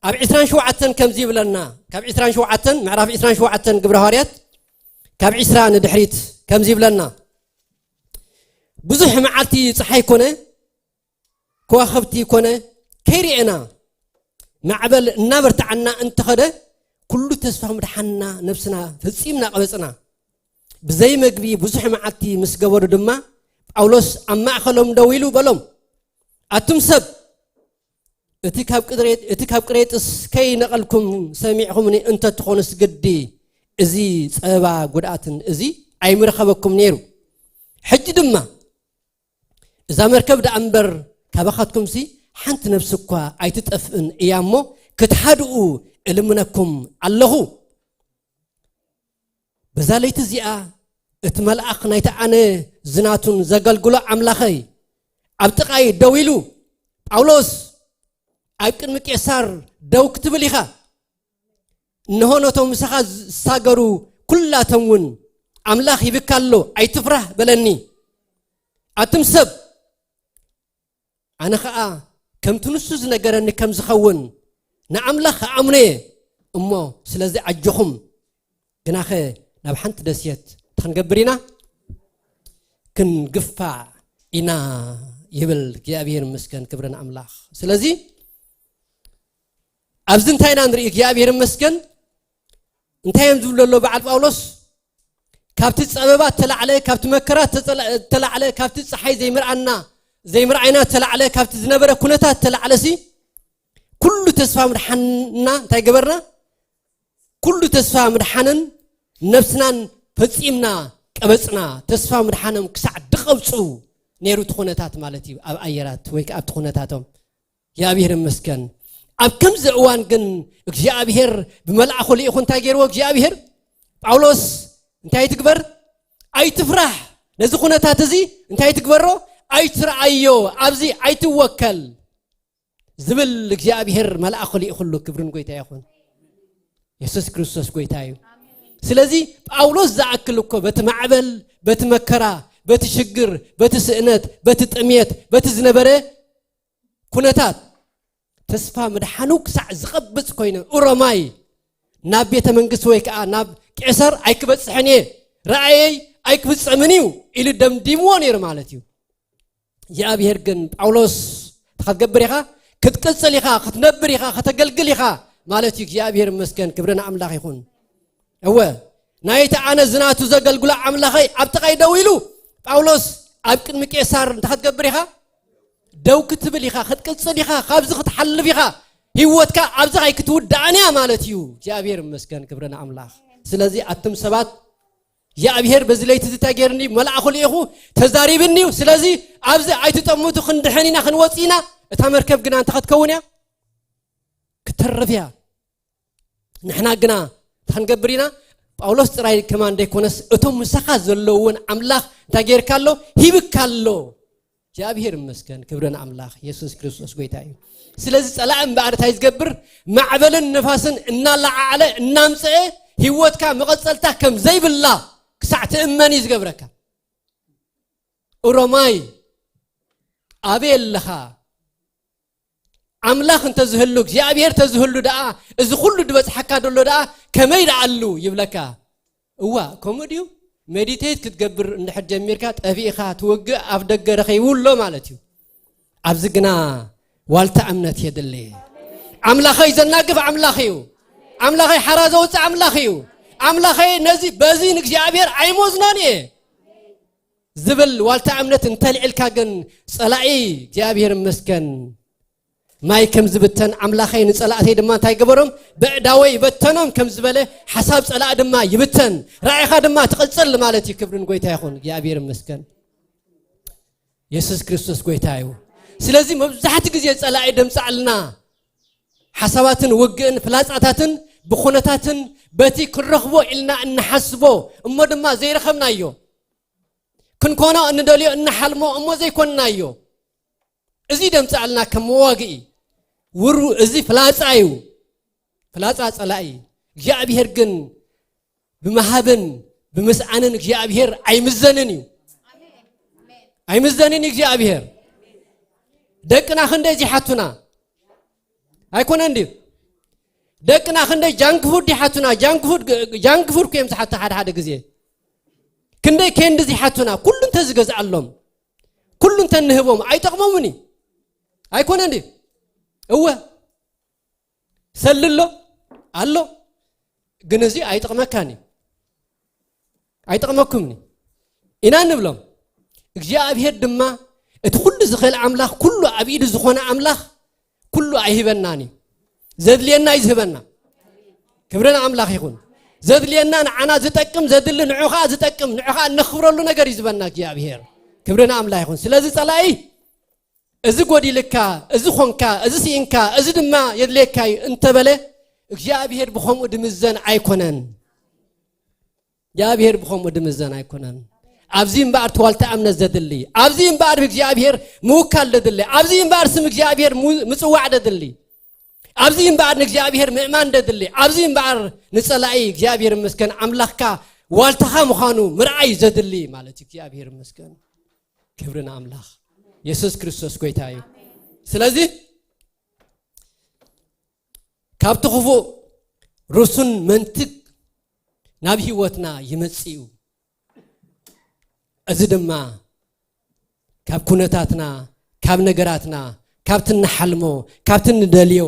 ኣብ ዕስራን ሸውዓተን ከምዚ ይብለና፣ ካብ ዕስራን ሸውዓተን፣ ምዕራፍ ዕስራን ሸውዓተን ግብረ ሃዋርያት፣ ካብ ዕስራ ንድሕሪት ከምዚ ይብለና፣ ብዙሕ መዓልቲ ጸሓይ ኮነ፣ ከዋኽብቲ ኮነ፣ ከይርኤና፣ ማዕበል እናበርትዓና እንተኸደ፣ ኩሉ ተስፋ ምድሓንና ነብስና ፈጺምና ቀበጽና። ብዘይ መግቢ ብዙሕ መዓልቲ ምስ ገበሩ ድማ፣ ጳውሎስ ኣብ ማእከሎም ደው ኢሉ በሎም፣ ኣቱም ሰብ፣ እቲ ካብ ቅሬ-፣ እቲ ካብ ቅሬጥስ ከይነቐልኩም ሰሚዕኹምኒ እንተትኾኑስ ግዲ፣ እዚ ጸበባ ጉድኣትን እዚ ኣይምረኸበኩም ነይሩ። ሕጂ ድማ፣ እዛ መርከብ ደኣ እምበር ካባኻትኩምሲ ሓንቲ ነፍሲ እኳ ኣይትጠፍእን እያ እሞ፣ ክትሓድኡ እልምነኩም ኣለኹ። በዛ ለይቲ እዚኣ፣ እቲ መልኣኽ ናይቲ ኣነ ዝናቱን ዘገልግሎ ኣምላኸይ ኣብ ጥቓይ ደው ኢሉ፣ ጳውሎስ፣ ኣብ ቅድሚ ቄሳር ደው ክትብል ኢኻ። እንሆ ነቶም ምሳኻ ዝሳገሩ ኩላቶም እውን፣ ኣምላኽ ይብካ ኣሎ፣ ኣይትፍራህ በለኒ። ኣቱም ሰብ፣ ኣነ ኸኣ ከምቲ ንሱ ዝነገረኒ ከም ዝኸውን ንኣምላኽ ኣኣምኖ እየ እሞ፣ ስለዚ ኣጆኹም፣ ግናኸ ናብ ሓንቲ ደሴት እንታይ ክንገብር ኢና? ክንግፋዕ ኢና ይብል። እግዚኣብሔር ይመስገን፣ ክብሪ ንኣምላኽ። ስለዚ ኣብዚ እንታይ ኢና ንርኢ? እግዚኣብሔር ይመስገን። እንታይ እዮም ዝብሉ ኣለዉ በዓል ጳውሎስ? ካብቲ ጸበባ እተላዕለ፣ ካብቲ መከራ እተጸላ-፣ እተላዕለ፣ ካብቲ ጸሓይ ዘይምርኣና፣ ዘይምርኣይና እተላዕለ፣ ካብቲ ዝነበረ ኩነታት እተላዕለሲ፣ ኩሉ ተስፋ ምድሓንና እንታይ ገበርና? ኩሉ ተስፋ ምድሓንን ነብስናን ፈጺምና ቀበጽና። ተስፋ ምድሓኖም ክሳዕ ድቐብጹ ነይሩ እቲ ኩነታት ማለት እዩ፣ ኣብ ኣየራት ወይ ከኣ ኣብቲ ኩነታቶም። እግዚኣብሔር ይመስገን። ኣብ ከምዚ እዋን ግን እግዚኣብሔር ብመልኣኹ ልኢኹ እንታይ ገይርዎ እግዚኣብሔር? ጳውሎስ እንታይ ትግበር? ኣይትፍራሕ። ነዚ ኩነታት እዚ እንታይ ትግበሮ? ኣይትርኣዮ። ኣብዚ ኣይትወከል ዝብል እግዚኣብሔር መልኣኹ ልኢኹሉ። ክብርን ጎይታ ይኹን። የሱስ ክርስቶስ ጎይታ እዩ። ስለዚ ጳውሎስ ዝኣክል እኮ በቲ ማዕበል፣ በቲ መከራ፣ በቲ ሽግር፣ በቲ ስእነት፣ በቲ ጥምየት፣ በቲ ዝነበረ ኩነታት ተስፋ ምድሓኑ ክሳዕ ዝቐብጽ ኮይነ፣ ኡሮማይ ናብ ቤተ መንግስቲ ወይ ከዓ ናብ ቄሰር ኣይክበጽሕን እየ፣ ራእየይ ኣይክፍጸምን እዩ ኢሉ ደምዲምዎ ነይሩ ማለት እዩ። እግዚኣብሔር ግን ጳውሎስ እንታይ ክትገብር ኢኻ? ክትቅጽል ኢኻ፣ ክትነብር ኢኻ፣ ከተገልግል ኢኻ ማለት እዩ። እግዚኣብሔር ይመስገን፣ ክብሪ ንኣምላኽ ይኹን። እወ፣ ናይቲ ኣነ ዝናቱ ዘገልግሎ ኣምላኸይ ኣብ ጥቓይ ደው ኢሉ፣ ጳውሎስ ኣብ ቅድሚ ቄሳር እንታይ ክትገብር ኢኻ? ደው ክትብል ኢኻ፣ ክትቅጽል ኢኻ፣ ካብዚ ክትሓልፍ ኢኻ። ህይወትካ ኣብዚ ኣይክትውዳእን እያ ማለት እዩ። እግዚኣብሔር ይመስገን፣ ክብሪ ንኣምላኽ። ስለዚ ኣቱም ሰባት እግዚኣብሔር በዚ ለይቲ እዚ እንታይ ገይርኒ? መልኣኹ ልኢኹ ተዛሪብኒ እዩ። ስለዚ ኣብዚ ኣይትጠምቱ፣ ክንድሕን ኢና፣ ክንወጽእ ኢና። እታ መርከብ ግና እንታይ ክትከውን እያ? ክትተርፍ እያ። ንሕና ግና እንታይ ክንገብር ኢና? ጳውሎስ ጥራይ ከማን ደይኮነስ እቶም ምሳኻ ዘለዉ እውን ኣምላኽ እንታይ ገይርካ ኣሎ? ሂብካ ኣሎ። እግዚኣብሔር ይመስገን፣ ክብሪ ንኣምላኽ። የሱስ ክርስቶስ ጎይታ እዩ። ስለዚ ጸላኢ እምበኣር እንታይ ዝገብር? ማዕበልን ንፋስን እናለዓዓለ እናምጽአ ህይወትካ መቐጸልታ ከም ዘይብላ ክሳዕ ትእመን እዩ ዝገብረካ። ኦሮማይ ኣበይ ኣለኻ? ኣምላኽ እንተዝህሉ፣ እግዚኣብሔር ተዝህሉ ደኣ፣ እዚ ኩሉ ዝበጽሓካ ደሎ ደኣ ከመይ ደኣሉ ይብለካ። እዋ፣ ከምኡ ድዩ? ሜዲቴት ክትገብር እንድሕር ጀሚርካ፣ ጠፊእኻ ትወግእ፣ ኣፍ ደገ ረኺቡ ኣሎ ማለት እዩ። ኣብዚ ግና ዋልታ እምነት የድሊ። ኣምላኸይ ዘናግፍ ኣምላኽ እዩ። ኣምላኸይ ሓራ ዘውፅእ ኣምላኽ እዩ። ኣምላኸይ ነዚ፣ በዚ ንእግዚኣብሔር ኣይሞዝኖን እየ ዝብል ዋልታ እምነት እንተልዒልካ ግን፣ ጸላኢ እግዚኣብሔር ይመስገን፣ ማይ ከም ዝብተን ኣምላኸይ ንጸላእተይ ድማ እንታይ ገበሮም? በእዳወይ በተኖም ከም ዝበለ፣ ሓሳብ ጸላእ ድማ ይብተን፣ ራእይኻ ድማ ትቕጽል ማለት እዩ። ክብርን ጎይታ ይኹን፣ እግዚኣብሔር ይመስገን። የሱስ ክርስቶስ ጎይታ እዩ። ስለዚ መብዛሕትኡ ግዜ ጸላኢ ደምጻልና ሓሳባትን ውግእን ፍላጻታትን ብኹነታትን በቲ ክንረኽቦ ኢልና እንሓስቦ እሞ ድማ ዘይረኸብናዮ፣ ክንኮኖ እንደልዮ እንሓልሞ እሞ ዘይኮንናዮ፣ እዚ ደምጻልና ከም መዋግኢ ውሩ፣ እዚ ፍላጻ እዩ። ፍላጻ ጸላኢ። እግዚኣብሔር ግን ብምሃብን ብምስኣንን እግዚኣብሔር ኣይምዘንን እዩ። ኣይምዘንን እዩ እግዚኣብሔር። ደቅና ክንደይ ዝሓቱና ኣይኮነን ድዩ? ደቅና ክንደይ ጃንክ ፉድ ይሓቱና። ጃንክ ፉድ፣ ጃንክ ፉድ እኮ እዮም ዝሓቱ ሓደ ሓደ ግዜ። ክንደይ ኬንዲ ዝሓቱና። ኩሉ እንተዝገዝኣሎም፣ ኩሉ እንተንህቦም ኣይጠቕሞምን እዩ። ኣይኮነን ድዩ? እወ፣ ሰሊ ኣሎ፣ ኣሎ። ግን እዚ ኣይጠቕመካን እዩ። ኣይጠቕመኩምን እዩ ኢና ንብሎም። እግዚኣብሔር ድማ እቲ ኩሉ ዝኽእል ኣምላኽ፣ ኩሉ ኣብ ኢዱ ዝኾነ ኣምላኽ ኩሉ ኣይህበናን እዩ። ዘድልየና እዩ ዝህበና። ክብሪ ንኣምላኽ ይኹን። ዘድልየና ንዓና ዝጠቅም፣ ዘድሊ ንዑ ኸዓ ዝጠቅም፣ ንዑ ኸዓ እነኽብረሉ ነገር እዩ ዝህበና እግዚኣብሔር። ክብሪ ንኣምላኽ ይኹን። ስለዚ ጸላኢ፣ እዚ ጎዲልካ፣ እዚ ኾንካ፣ እዚ ስኢንካ፣ እዚ ድማ የድልየካ እዩ እንተበለ፣ እግዚኣብሔር ብኸምኡ ድምዘን ኣይኮነን። እግዚኣብሔር ብኸምኡ ድምዘን ኣይኮነን። ኣብዚ እምበኣር ተዋልታ እምነት ዘድሊ፣ ኣብዚ እምበኣር ብእግዚኣብሔር ምውካል ዘድሊ፣ ኣብዚ እምበኣር ስም እግዚኣብሔር ሙ-፣ ምጽዋዕ ዘድሊ፣ ኣብዚ እምበኣር ንእግዚኣብሔር ምእማን ዘድሊ፣ ኣብዚ እምበኣር ንጸላኢ እግዚኣብሔር ይመስገን ኣምላኽካ ዋልታኻ ምዃኑ ምርኣይ ዘድሊ ማለት እዩ። እግዚኣብሔር ይመስገን። ክብሪ ንኣምላኽ። የሱስ ክርስቶስ ጎይታ እዩ። ስለዚ ካብቲ ክፉእ ርሱን መንትግ ናብ ህይወትና ይመጽእ እዩ። እዚ ድማ ካብ ኩነታትና፣ ካብ ነገራትና፣ ካብቲ እንሓልሞ፣ ካብቲ እንደልዮ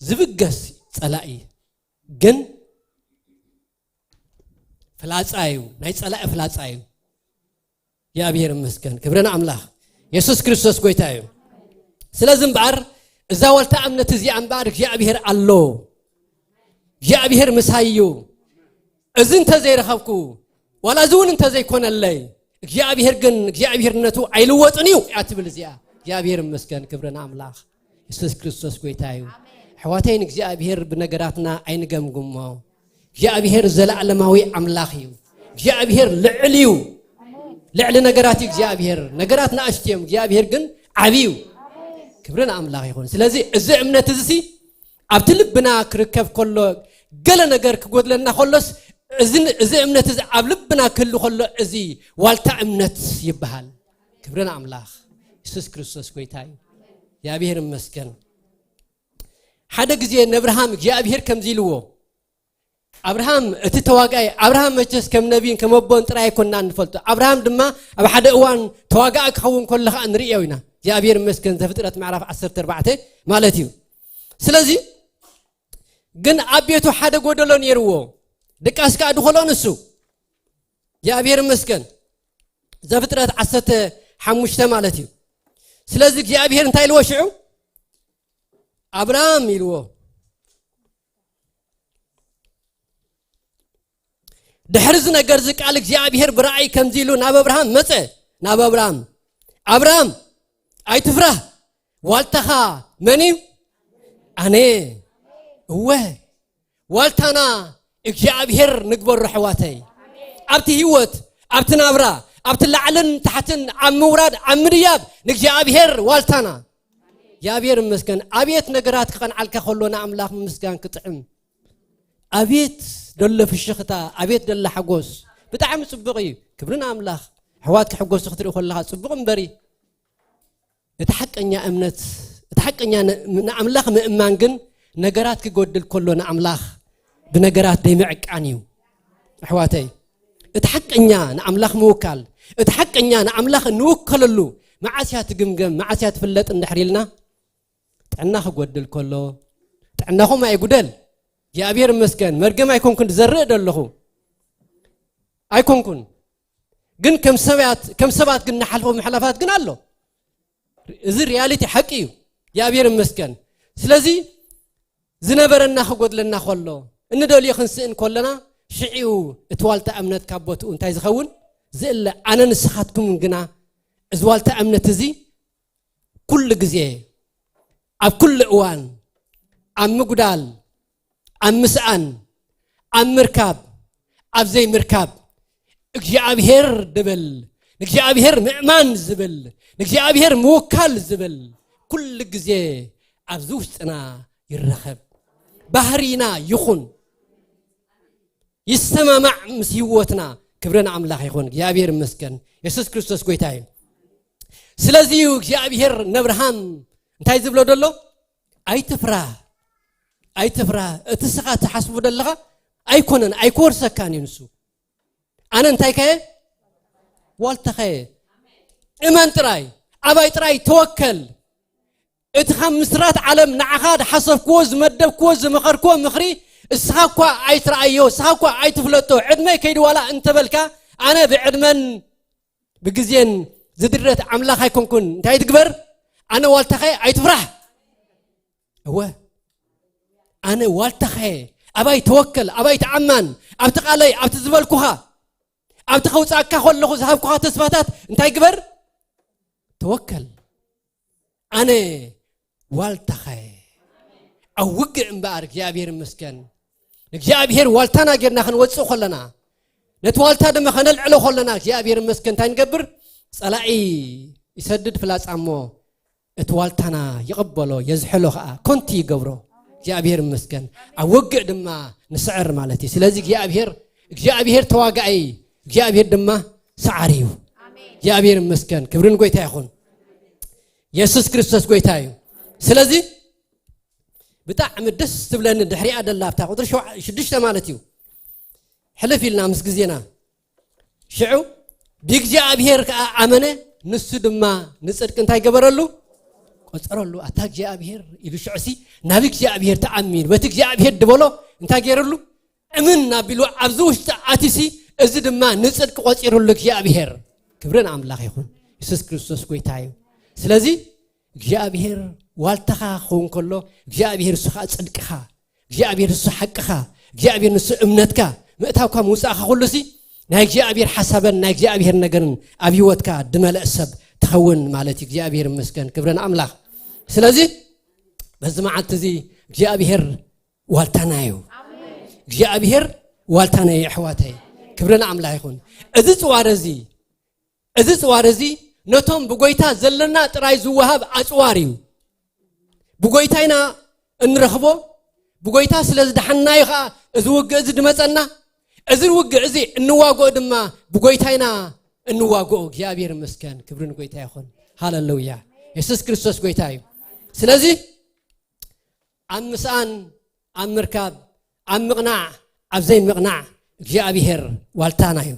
ዝብገስ ጸላኢ ግን ፍላጻ እዩ፣ ናይ ጸላኢ ፍላጻ እዩ። እግዚኣብሔር ይመስገን፣ ክብሪ ንኣምላኽ። የሱስ ክርስቶስ ጎይታ እዩ። ስለዚ እምበኣር እዛ ዋልታ እምነት እዚኣ እምበኣር እግዚኣብሔር ኣሎ፣ እግዚኣብሔር ምሳይ እዩ። እዚ እንተዘይረኸብኩ፣ ዋላ እዚ እውን እንተዘይኮነለይ፣ እግዚኣብሔር ግን እግዚኣብሔርነቱ ኣይልወጥን እዩ እያ ትብል እዚኣ። እግዚኣብሔር ይመስገን፣ ክብሪ ንኣምላኽ። የሱስ ክርስቶስ ጎይታ እዩ። ኣሕዋተይ፣ ንእግዚኣብሔር ብነገራትና ኣይንገምግሞ። እግዚኣብሔር ዘለዓለማዊ ኣምላኽ እዩ። እግዚኣብሔር ልዕል እዩ። ልዕሊ ነገራት እዩ እግዚኣብሔር። ነገራት ንኣሽቱ እዮም፣ እግዚኣብሔር ግን ዓቢ እዩ። ክብሪ ንኣምላኽ ይኹን። ስለዚ እዚ እምነት እዚ ኣብቲ ልብና ክርከብ ከሎ፣ ገለ ነገር ክጎድለና ከሎስ፣ እዚ፣ እዚ እምነት እዚ ኣብ ልብና ክህሉ ከሎ፣ እዚ ዋልታ እምነት ይበሃል። ክብሪ ንኣምላኽ። የሱስ ክርስቶስ ጎይታ እዩ። እግዚኣብሔር ይመስገን። ሓደ ግዜ ነብርሃም እግዚኣብሔር ከምዚ ኢልዎ፣ ኣብርሃም እቲ ተዋጋኢ፣ ኣብርሃም መቸስ ከም ነቢይን ከም ኣቦን ጥራይ ኣይኮንና ንፈልጦ። ኣብርሃም ድማ ኣብ ሓደ እዋን ተዋጋኢ ክኸውን ከሎ ኸዓ ንርእዮ ኢና። እግዚኣብሔር ይመስገን፣ ዘፍጥረት ምዕራፍ ዓሰርተ ኣርባዕተ ማለት እዩ። ስለዚ ግን ኣብ ቤቱ ሓደ ጎደሎ ነይርዎ፣ ድቃስ ከኣ ድኾሎ ንሱ። እግዚኣብሔር ይመስገን። ዘፍጥረት ዓሰርተ ሓሙሽተ ማለት እዩ። ስለዚ እግዚኣብሔር እንታይ ኢልዎ ሽዑ? ኣብርሃም ኢልዎ። ድሕሪ እዚ ነገር እዚ ቃል እግዚኣብሔር ብራእይ ከምዚ ኢሉ ናብ ኣብርሃም መጸ። ናብ ኣብርሃም፣ ኣብርሃም ኣይትፍራህ፣ ዋልታኻ መን እዩ? ኣነ። እወ፣ ዋልታና እግዚኣብሔር ንግበሮ ኣሕዋተይ። ኣብቲ ህይወት፣ ኣብቲ ናብራ፣ ኣብቲ ላዕልን ታሕትን፣ ኣብ ምውራድ፣ ኣብ ምድያብ ንእግዚኣብሔር ዋልታና። እግዚኣብሔር ይመስገን። ኣብየት ነገራት ክቐንዓልካ ከሎ ንኣምላኽ ምምስጋን ክጥዕም። ኣብየት ደሎ ፍሽኽታ፣ ኣብየት ደሎ ሓጎስ። ብጣዕሚ ጽቡቕ እዩ። ክብሪ ንኣምላኽ። ኣሕዋት ክሕጎሱ ክትርኢ ከለኻ ጽቡቕ እምበሪ። እቲ ሓቀኛ እምነት፣ እቲ ሓቀኛ ን-፣ ንኣምላኽ ምእማን ግን ነገራት ክጎድል ከሎ ንኣምላኽ ብነገራት ዘይምዕቃን እዩ። ኣሕዋተይ፣ እቲ ሓቀኛ ንኣምላኽ ምውካል፣ እቲ ሓቀኛ ንኣምላኽ እንውከለሉ መዓስ እያ ትግምገም፣ መዓስ እያ ትፍለጥ እንድሕር ኢልና፣ ጥዕና ክጎድል ከሎ፣ ጥዕናኹም ኣይጉደል። እግዚኣብሔር ይመስገን፣ መርገም ኣይኮንኩን ዝዘርእ ዘለኹ። ኣይኮንኩን። ግን ከም ሰባት፣ ከም ሰባት ግን ንሓልፎ ምሕላፋት ግን ኣሎ። እዚ ሪያሊቲ ሓቂ እዩ። እግዚኣብሔር ይመስገን። ስለዚ ዝነበረና ክጎድለና ከሎ፣ እንደልዮ ክንስእን ከለና፣ ሽዒኡ እቲ ዋልታ እምነት ካብ ቦትኡ እንታይ ዝኸውን? ዝእለ። ኣነ ንስኻትኩምን ግና እዚ ዋልታ እምነት እዚ ኩሉ ግዜ፣ ኣብ ኩሉ እዋን፣ ኣብ ምጉዳል፣ ኣብ ምስኣን፣ ኣብ ምርካብ፣ ኣብ ዘይምርካብ፣ እግዚኣብሔር ድብል፣ ንእግዚኣብሔር ምእማን ዝብል፣ ንእግዚኣብሔር ምውካል ዝብል፣ ኩሉ ግዜ ኣብዚ ውሽጥና ይረኸብ። ባህሪና ይኹን፣ ይሰማማዕ ምስ ህይወትና። ክብሪ ንኣምላኽ ይኹን። እግዚኣብሔር ይመስገን። የሱስ ክርስቶስ ጎይታ እዩ። ስለዚ እዩ እግዚኣብሔር ነብርሃም እንታይ ዝብሎ ደሎ? "ኣይትፍራ፣ ኣይትፍራ። እቲ ስኻ ትሓስቡ ደለኻ ኣይኮነን፣ ኣይክወርሰካን እዩ ንሱ። ኣነ እንታይ ከየ? ዋልታኸየ። እመን ጥራይ፣ ኣባይ ጥራይ ተወከል። እቲ ካብ ምስራት ዓለም ንዓኻ ዝሓሰብክዎ፣ ዝመደብክዎ፣ ዝመኸርክዎ ምኽሪ፣ እስኻ እኳ ኣይትረኣዮ፣ እስኻ እኳ ኣይትፍለጦ፣ ዕድመይ ከይዲ ዋላ እንተበልካ፣ ኣነ ብዕድመን ብግዜን ዝድረት ኣምላኽ ኣይኮንኩን። እንታይ ትግበር? ኣነ ዋልታኸ ኣይትፍራሕ። እወ፣ ኣነ ዋልታኸ፣ ኣባይ ተወከል፣ ኣባይ ተኣማን፣ ኣብቲ ቃለይ፣ ኣብቲ ዝበልኩኻ፣ ኣብቲ ከውጻእካ ከለኹ ዝሃብኩኻ ተስፋታት እንታይ ግበር? ተወከል። ኣነ ዋልታኸ። ኣብ ውግእ እምበኣር እግዚኣብሔር ይመስገን። እግዚኣብሔር ዋልታና ጌርና ክንወጽእ ከለና፣ ነቲ ዋልታ ድማ ከነልዕሎ ከለና፣ እግዚኣብሔር ይመስገን እንታይ ንገብር? ጸላኢ ይሰድድ ፍላጻ እሞ፣ እቲ ዋልታና ይቕበሎ፣ የዝሕሎ ኸኣ፣ ኮንቲ ይገብሮ። እግዚኣብሔር ይመስገን። ኣብ ውግእ ድማ ንስዕር ማለት እዩ። ስለዚ እግዚኣብሔር፣ እግዚኣብሔር ተዋጋኢ፣ እግዚኣብሔር ድማ ሰዓሪ እዩ። እግዚኣብሔር ይመስገን። ክብሪ ንጎይታ ይኹን። የሱስ ክርስቶስ ጎይታ እዩ። ስለዚ ብጣዕሚ ደስ ትብለኒ ድሕሪኣ ደላ ኣብታ ቁፅሪ ሸውዓ-፣ ሽዱሽተ ማለት እዩ። ሕልፍ ኢልና ምስ ግዜና። ሽዑ ብእግዚኣብሔር ከኣ ኣመነ፣ ንሱ ድማ ንጽድቂ እንታይ ገበረሉ? ቆጸረሉ። ኣታ እግዚኣብሔር ኢሉ ሽዑሲ ናብ እግዚኣብሔር ተኣሚኑ፣ በቲ እግዚኣብሔር ድበሎ እንታይ ገይረሉ? እምን ኣቢሉ ኣብዚ ውሽጢ ኣቲሲ፣ እዚ ድማ ንጽድቂ ቆጺሩሉ እግዚኣብሔር። ክብሪ ንኣምላኽ ይኹን። የሱስ ክርስቶስ ጎይታ እዩ። ስለዚ እግዚኣብሔር ዋልታኻ ክኸውን ከሎ፣ እግዚኣብሔር እሱ ኸዓ ጽድቅኻ፣ እግዚኣብሔር እሱ ሓቅኻ፣ እግዚኣብሔር ንሱ እምነትካ፣ ምእታውካ ምውጻእካ ኩሉሲ ናይ እግዚኣብሔር ሓሳበን ናይ እግዚኣብሔር ነገርን ኣብ ህይወትካ ድመልአ ሰብ ትኸውን ማለት እዩ። እግዚኣብሔር ይመስገን፣ ክብሪ ንኣምላኽ። ስለዚ በዚ መዓልቲ እዚ እግዚኣብሔር ዋልታና እዩ። እግዚኣብሔር ዋልታና እዩ ኣሕዋተይ። ክብሪ ንኣምላኽ ይኹን። እዚ ጽዋር እዚ፣ እዚ ጽዋር እዚ ነቶም ብጎይታ ዘለና ጥራይ ዝወሃብ ኣጽዋር እዩ። ብጎይታ ኢና እንረኽቦ፣ ብጎይታ ስለ ዝደሓንናዮ ኸኣ እዚ ውግእ እዚ ድመጸና። እዚ ውግእ እዚ እንዋግኦ ድማ ብጎይታ ኢና እንዋግኦ። እግዚኣብሔር ይመስገን፣ ክብሪ ንጎይታ ይኹን። ሃሌሉያ። የሱስ ክርስቶስ ጎይታ እዩ። ስለዚ ኣብ ምስኣን፣ ኣብ ምርካብ፣ ኣብ ምቕናዕ፣ ኣብ ዘይምቕናዕ እግዚኣብሔር ዋልታና እዩ።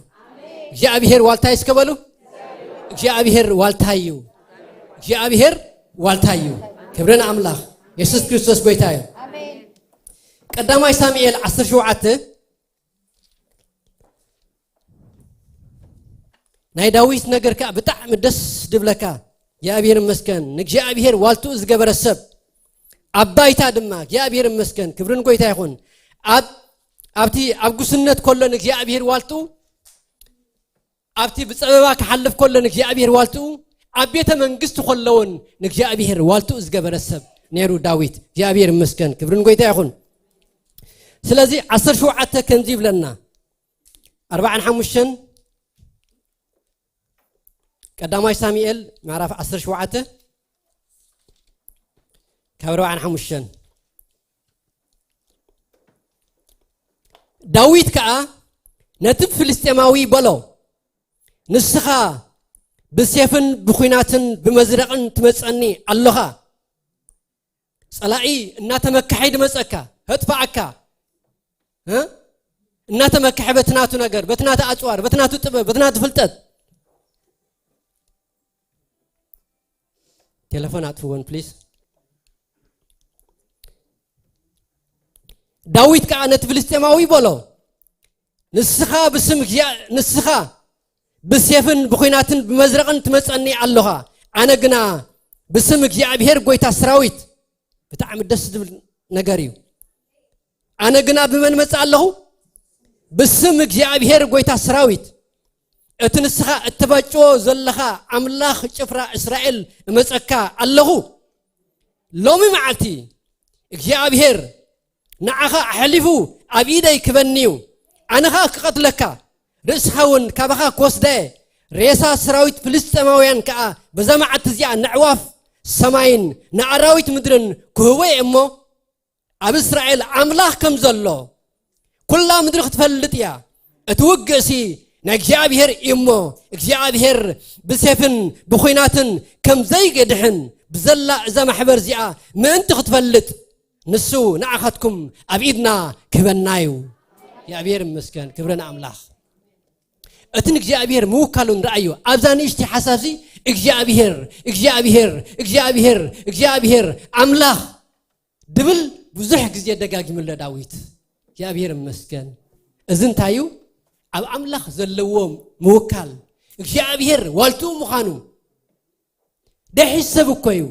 እግዚኣብሔር ዋልታ እዩ እስከ በሉ። እግዚኣብሔር ዋልታ እዩ። እግዚኣብሔር ዋልታ እዩ። ክብሪ ንኣምላኽ። የሱስ ክርስቶስ ጎይታ እዩ። ቀዳማይ ሳሙኤል ዓሰርተ ሸውዓተ ናይ ዳዊት ነገር ከኣ ብጣዕሚ ደስ ድብለካ። እግዚኣብሔር ይመስገን። ንእግዚኣብሔር ዋልትኡ ዝገበረ ሰብ ኣብ ባይታ ድማ እግዚኣብሔር ይመስገን። ክብርን ጎይታ ይኹን። ኣብ ኣብቲ ኣብ ጉስነት ከሎ ንእግዚኣብሔር ዋልትኡ፣ ኣብቲ ብጸበባ ክሓልፍ ከሎ ንእግዚኣብሔር ዋልትኡ፣ ኣብ ቤተ መንግስቲ ከሎ እውን ንእግዚኣብሔር ዋልትኡ ዝገበረ ሰብ ነይሩ ዳዊት። እግዚኣብሔር ይመስገን። ክብርን ጎይታ ይኹን። ስለዚ ዓሰርተ ሸውዓተ ከምዚ ይብለና። ኣርባዓን ሓሙሽተን ቀዳማይ ሳሙኤል ምዕራፍ ዓሰርተ ሸውዓተ ካብ ኣርባዓን ሓሙሽተን። ዳዊት ከኣ ነቲ ፍልስጤማዊ በሎ፣ "ንስኻ ብሴፍን ብኲናትን ብመዝረቕን ትመጸኒ ኣሎኻ። ጸላኢ እናተመክሐ ድመጸካ፣ ህጥፋኣካ፣ እ? እናተመክሐ በቲ ናቱ ነገር፣ በቲ ናቱ ኣጽዋር፣ በቲ ናቱ ጥበብ፣ በቲ ናቱ ፍልጠት." ቴሌፎን ኣጥፍዎን ፕሊስ። ዳዊት ከኣ ነቲ ፍልስጤማዊ በሎ፣ "ንስኻ ብስም እግዚኣብ-፣ ንስኻ ብሴፍን ብኲናትን ብመዝረቕን ትመጸኒ ኣሎኻ፣ ኣነ ግና ብስም እግዚኣብሔር ጎይታ ሰራዊት"። ብጣዕሚ ደስ ዝብል ነገር እዩ። "ኣነ ግና ብመን መጽእ ኣለኹ? ብስም እግዚኣብሔር ጎይታ ሰራዊት፣ እቲ ንስኻ እተባጭዎ ዘለኻ ኣምላኽ ጭፍራ እስራኤል እመጸካ ኣለኹ። ሎሚ መዓልቲ እግዚኣብሔር ንዓኻ ኣሕሊፉ ኣብ ኢደይ ክበኒ እዩ። ኣነ ኸኣ ክቐትለካ፣ ርእስኻ እውን ካባኻ ክወስዳ እየ። ሬሳ ሰራዊት ፍልስጤማውያን ከኣ በዛ መዓልቲ እዚኣ ነዕዋፍ ሰማይን ንኣራዊት ምድርን ክህቦ እየ እሞ፣ ኣብ እስራኤል ኣምላኽ ከም ዘሎ ኩላ ምድሪ ክትፈልጥ እያ። እቲ ውግእሲ ናይ እግዚኣብሔር እዩ እሞ፣ እግዚኣብሔር ብሴፍን ብኹናትን ከም ዘይገድሕን ብዘላ እዛ ማሕበር እዚኣ ምእንቲ ክትፈልጥ ንሱ ንዓኻትኩም ኣብ ኢድና ክህበና እዩ።" እግዚኣብሔር ይመስገን። ክብሪ ንኣምላኽ። እቲ ንእግዚኣብሔር ምውካሉ ንረኣዮ። ኣብዛ ንእሽቲ ሓሳብዚ እግዚኣብሔር፣ እግዚኣብሔር፣ እግዚኣብሔር፣ እግዚኣብሔር ኣምላኽ ድብል ብዙሕ ግዜ ደጋጊሙለ ዳዊት። እግዚኣብሔር ይመስገን። እዚ እንታይ እዩ? ኣብ ኣምላኽ ዘለዎ ምውካል፣ እግዚኣብሔር ዋልትኡ ምዃኑ። ደሒስ ሰብ እኮ እዩ።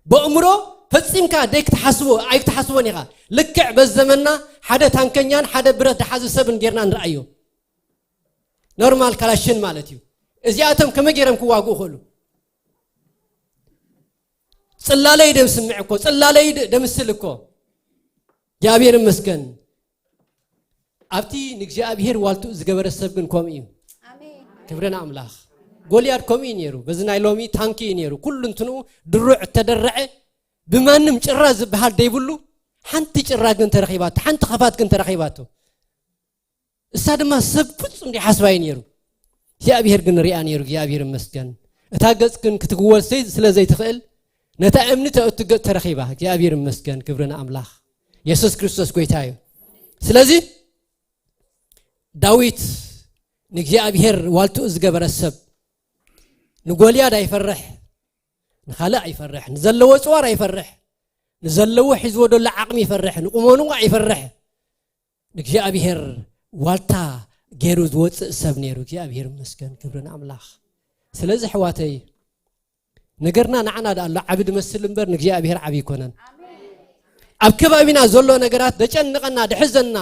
በእምሮ ፈጺምካ ደይክትሓስቦ፣ ኣይክትሓስቦን ኢኻ። ልክዕ በዚ ዘመንና ሓደ ታንከኛን ሓደ ብረት ደሓዚ ሰብን ጌርና ንረኣዮ። ኖርማል ካላሽን ማለት እዩ። እዚኣቶም ከመይ ገይሮም ክዋግኡ ክእሉ? ጽላለይ ደምስምዕ እኮ፣ ጽላለይ ደ-፣ ደምስል እኮ። እግዚኣብሔር ይመስገን። ኣብቲ ንእግዚኣብሔር ዋልትኡ ዝገበረ ሰብ ግን ከምኡ እዩ። ኣሜን። ክብሪ ንኣምላኽ። ጎልያድ ከምኡ እዩ ነይሩ። በዚ ናይ ሎሚ ታንኪ እዩ ነይሩ። ኩሉ እንትንኡ ድሩዕ እተደረዐ፣ ብማንም ጭራ ዝበሃል ደይብሉ፣ ሓንቲ ጭራ ግን ተረኺባቶ፣ ሓንቲ ኸፋት ግን ተረኺባቶ። እሳ ድማ ሰብ ፍጹም ደይሓስባ እዩ ነይሩ። እግዚኣብሔር ግን ሪኣ ነይሩ። እግዚኣብሔር ይመስገን። እታ ገጽ ግን ክትግወል ሰይ-፣ ስለ ዘይትኽእል፣ ነታ እምኒ ተእቱ ገጽ ተረኺባ። እግዚኣብሔር ይመስገን። ክብሪ ንኣምላኽ። የሱስ ክርስቶስ ጎይታ እዩ። ስለዚ ዳዊት ንእግዚኣብሔር ዋልትኡ ዝገበረ ሰብ፣ ንጎልያድ ኣይፈርሕ፣ ንኻልእ ኣይፈርሕ፣ ንዘለዎ ጽዋር ኣይፈርሕ፣ ንዘለዎ ሒዝዎ ዘሎ ዓቕሚ ይፈርሕ፣ ንቁመኑ ኣይፈርሕ። ንእግዚኣብሔር ዋልታ ገይሩ ዝወፅእ ሰብ ነይሩ። እግዚኣብሔር ይመስገን፣ ክብሪ ንኣምላኽ። ስለዚ ኣሕዋተይ፣ ነገርና ንዓና ደኣ ኣሎ ዓቢ ድመስል እምበር ንእግዚኣብሔር ዓቢ ኣይኮነን። ኣብ ከባቢና ዘሎ ነገራት ደጨንቐና፣ ድሕዘና፣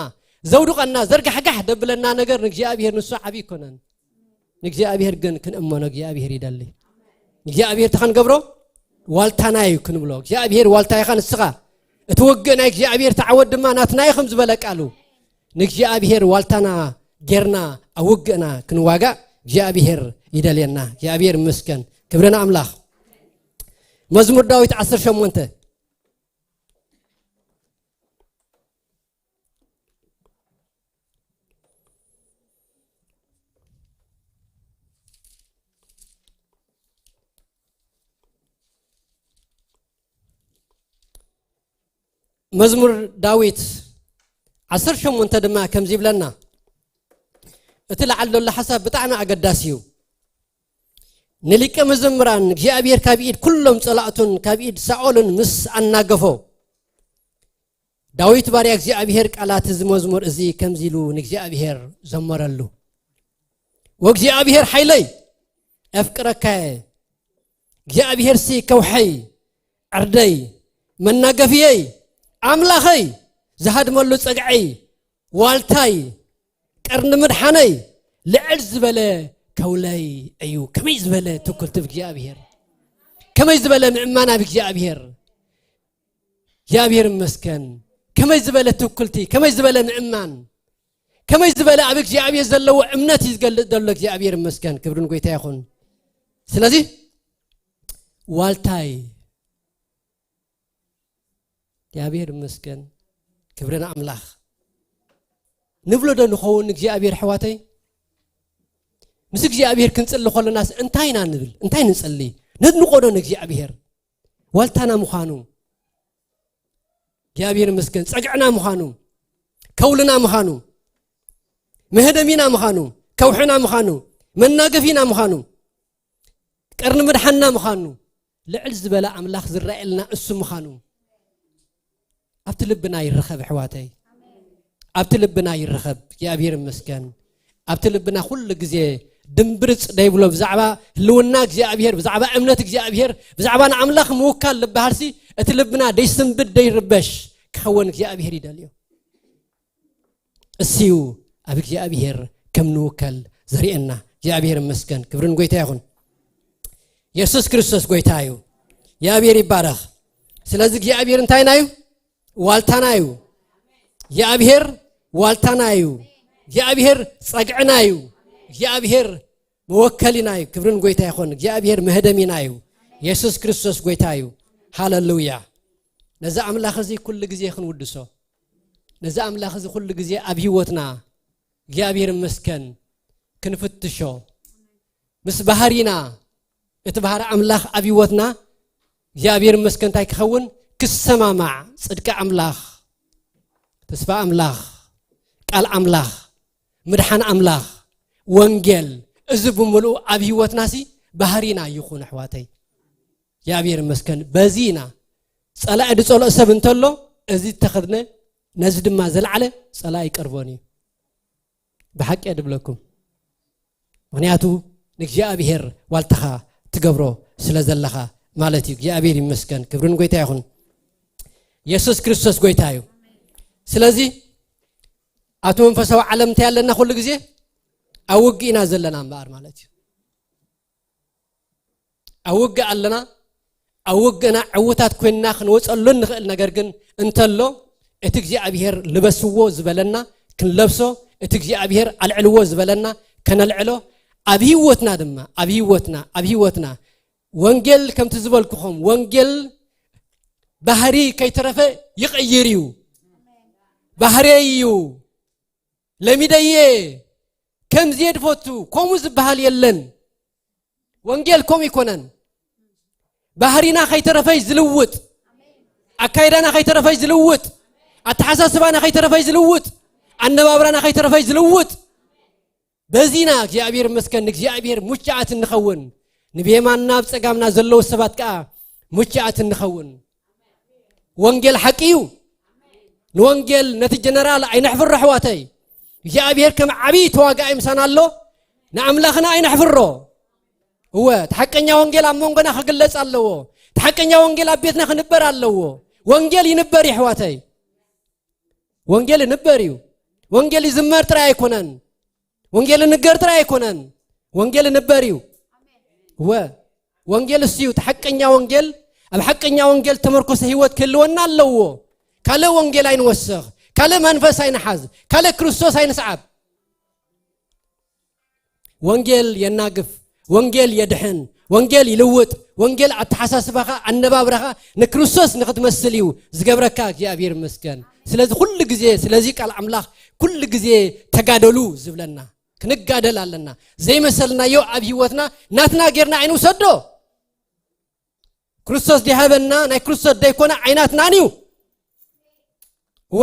ዘውድቐና፣ ዘርጋሕጋሕ ደብለና ነገር ንእግዚኣብሔር ንሱ ዓቢ ኣይኮነን። ንእግዚኣብሔር ግን ክንእመኖ እግዚኣብሔር ይደሊ። ንእግዚኣብሔር ተኸንገብሮ ዋልታና እዩ ክንብሎ። እግዚኣብሔር ዋልታ ኢኻ ንስኻ። እቲ ውግእ ናይ እግዚኣብሔር፣ እቲ ዓወት ድማ ናትና እዩ ከም ዝበለ ቃሉ። ንእግዚኣብሔር ዋልታና ጌርና ኣብ ውግእና ክንዋጋእ እግዚኣብሔር ይደልየና። እግዚኣብሔር ይመስገን። ክብሪ ንኣምላኽ። መዝሙር ዳዊት ዓሰርተ ሸሞንተ። መዝሙር ዳዊት ዓሰርተ ሸሞንተ ድማ ከምዚ ይብለና። እቲ ላዕሊ ዘሎ ሓሳብ ብጣዕሚ ኣገዳሲ እዩ። ንሊቀ መዘምራን እግዚኣብሔር ካብ ኢድ ኩሎም ጸላእቱን ካብ ኢድ ሳኦልን ምስ ኣናገፎ፣ ዳዊት ባርያ እግዚኣብሔር ቃላት እዚ መዝሙር እዚ ከምዚ ኢሉ ንእግዚኣብሔር ዘመረሉ። "ወእግዚኣብሔር ሓይለይ፣ ኣፍቅረካየ፣ እግዚኣብሔርሲ ከውሐይ፣ ዕርደይ፣ መናገፍየይ፣ ኣምላኸይ፣ ዝሃድመሉ ጸግዐይ፣ ዋልታይ፣ ቀርኒ ምድሓነይ፣ ልዕል ዝበለ ከውለይ እዩ።" ከመይ ዝበለ ትውክልቲ ብእግዚኣብሔር፣ ከመይ ዝበለ ምእማን ኣብ እግዚኣብሔር። እግዚኣብሔር ይመስገን። ከመይ ዝበለ ትውክልቲ፣ ከመይ ዝበለ ምእማን፣ ከመይ ዝበለ ኣብ እግዚኣብሔር ዘለዎ እምነት እዩ ዝገልጽ ዘሎ። እግዚኣብሔር ይመስገን፣ ክብርን ጎይታ ይኹን። ስለዚ ዋልታይ፣ እግዚኣብሔር ይመስገን፣ ክብሪ ንኣምላኽ ንብሎ ዶ ንኸውን እግዚኣብሔር? ኣሕዋተይ፣ ምስ እግዚኣብሔር ክንጽሊ ከለናስ እንታይ ኢና ንብል? እንታይ ንጽሊ? ነድንቆ ዶ ንእግዚኣብሔር? ዋልታና ምዃኑ፣ እግዚኣብሔር ይመስገን፣ ጸግዕና ምዃኑ፣ ከውልና ምዃኑ፣ መህደሚና ምዃኑ፣ ከውሕና ምዃኑ፣ መናገፊና ምዃኑ፣ ቀርኒ ምድሓንና ምዃኑ፣ ልዕል ዝበለ ኣምላኽ ዝረኣየልና እሱ ምዃኑ ኣብቲ ልብና ይረኸብ፣ ኣሕዋተይ። ኣብቲ ልብና ይረኸብ። እግዚኣብሔር ይመስገን። ኣብቲ ልብና ኩሉ ግዜ ድምብርጽ ደይብሎ ብዛዕባ ህልውና እግዚኣብሔር፣ ብዛዕባ እምነት እግዚኣብሔር፣ ብዛዕባ ንኣምላኽ ምውካል ልበሃልሲ፣ እቲ ልብና ደይስንብድ ደይርበሽ ክኸውን እግዚኣብሔር ይደልዮ። እሲዩ ኣብ እግዚኣብሔር ከም ንውከል ዘርእየና። እግዚኣብሔር ይመስገን። ክብርን ጎይታ ይኹን። የሱስ ክርስቶስ ጎይታ እዩ። እግዚኣብሔር ይባረኽ። ስለዚ እግዚኣብሔር እንታይና እዩ? ዋልታና እዩ። እግዚኣብሔር ዋልታና እዩ። እግዚኣብሔር ጸግዕና እዩ። እግዚኣብሔር መወከሊና እዩ። ክብርን ጎይታ ይኹን። እግዚኣብሔር መህደሚና እዩ። የሱስ ክርስቶስ ጎይታ እዩ። ሃሌሉያ። ነዚ ኣምላኽ እዚ ኩሉ ግዜ ክንውድሶ፣ ነዚ ኣምላኽ እዚ ኩሉ ግዜ ኣብ ህይወትና እግዚኣብሔር ይመስገን ክንፍትሾ፣ ምስ ባህሪና፣ እቲ ባህሪ ኣምላኽ ኣብ ህይወትና እግዚኣብሔር ይመስገን እንታይ ክኸውን? ክሰማማዕ፣ ጽድቂ ኣምላኽ፣ ተስፋ ኣምላኽ፣ ቃል ኣምላኽ፣ ምድሓን ኣምላኽ፣ ወንጌል፣ እዚ ብምልኡ ኣብ ህይወትናሲ ባህሪና ይኹን፣ ኣሕዋተይ። እግዚኣብሔር ይመስገን። በዚ ኢና፣ ጸላኢ ዝጸልኦ ሰብ እንተሎ፣ እዚ ዝተኸድነ፣ ነዚ ድማ ዝለዓለ ጸላኢ ይቀርቦን እዩ። ብሓቂ እየ ድብለኩም። ምኽንያቱ ንእግዚኣብሔር ዋልታኻ ትገብሮ ስለ ዘለኻ ማለት እዩ። እግዚኣብሔር ይመስገን፣ ክብርን ጎይታ ይኹን። የሱስ ክርስቶስ ጎይታ እዩ። ስለዚ ኣብቲ መንፈሳዊ ዓለም እንታይ ኣለና? ኩሉ ግዜ ኣብ ውግእ ኢና ዘለና እምበኣር ማለት እዩ። ኣብ ውግእ ኣለና። ኣብ ውግእና ዕውታት ኮይንና ክንወፀሉ እንኽእል ነገር ግን እንተሎ፣ እቲ እግዚኣብሔር ልበስዎ ዝበለና ክንለብሶ፣ እቲ እግዚኣብሔር ኣልዕልዎ ዝበለና ከነልዕሎ፣ ኣብ ህይወትና ድማ፣ ኣብ ህይወትና፣ ኣብ ህይወትና ወንጌል ከምቲ ዝበልኩኹም፣ ወንጌል ባህሪ ከይተረፈ ይቕይር እዩ። ባህርየይ እዩ፣ ለሚደየ፣ ከምዚ እየ ድፈቱ፣ ከምኡ ዝበሃል የለን። ወንጌል ከምኡ ኣይኮነን። ባህሪና ከይተረፈይ ዝልውጥ፣ ኣካይዳና ከይተረፈይ ዝልውጥ፣ ኣተሓሳስባና ከይተረፈይ ዝልውጥ፣ ኣነባብራና ከይተረፈይ ዝልውጥ፣ በዚና እግዚኣብሔር ይመስገን ንእግዚኣብሔር ሙችኣት እንኸውን፣ ንብየማንና ኣብ ጸጋምና ዘለዉ ሰባት ከኣ ሙችኣት እንኸውን። ወንጌል ሓቂ እዩ። ንወንጌል ነቲ ጀነራል ኣይነሕፍሮ ኣሕዋተይ። እግዚኣብሔር ከም ዓብዪ ተዋጋኣይ ምሳና ኣሎ። ንኣምላኽና ኣይነሕፍሮ። እወ፣ እቲ ሓቀኛ ወንጌል ኣብ መንጎና ክግለጽ ኣለዎ። እቲ ሓቀኛ ወንጌል ኣብ ቤትና ክንበር ኣለዎ። ወንጌል ይንበር እዩ ኣሕዋተይ። ወንጌል ይንበር እዩ። ወንጌል ይዝመር ጥራይ ኣይኮነን። ወንጌል ይንገር ጥራይ ኣይኮነን። ወንጌል ይንበር እዩ። እወ፣ ወንጌል እሱ እዩ። እቲ ሓቀኛ ወንጌል፣ ኣብ ሓቀኛ ወንጌል ተመርኮሰ ህይወት ክህልወና ኣለዎ። ካልእ ወንጌል ኣይንወስኽ፣ ካልእ መንፈስ ኣይንሓዝ፣ ካልእ ክርስቶስ ኣይንስዓብ። ወንጌል የናግፍ፣ ወንጌል የድሕን፣ ወንጌል ይልውጥ፣ ወንጌል ኣተሓሳስባኻ፣ ኣነባብራኻ ንክርስቶስ ንኽትመስል እዩ ዝገብረካ። እግዚኣብሔር ይመስገን። ስለዚ ኩሉ ግዜ ስለዚ ቃል ኣምላኽ ኩሉ ግዜ ተጋደሉ ዝብለና፣ ክንጋደል ኣለና። ዘይመሰልናዮ ኣብ ህይወትና ናትና ጌርና ኣይንውሰዶ። ክርስቶስ ዝሃበና ናይ ክርስቶስ ዘይኮነ ኣይናትናን እዩ። እወ፣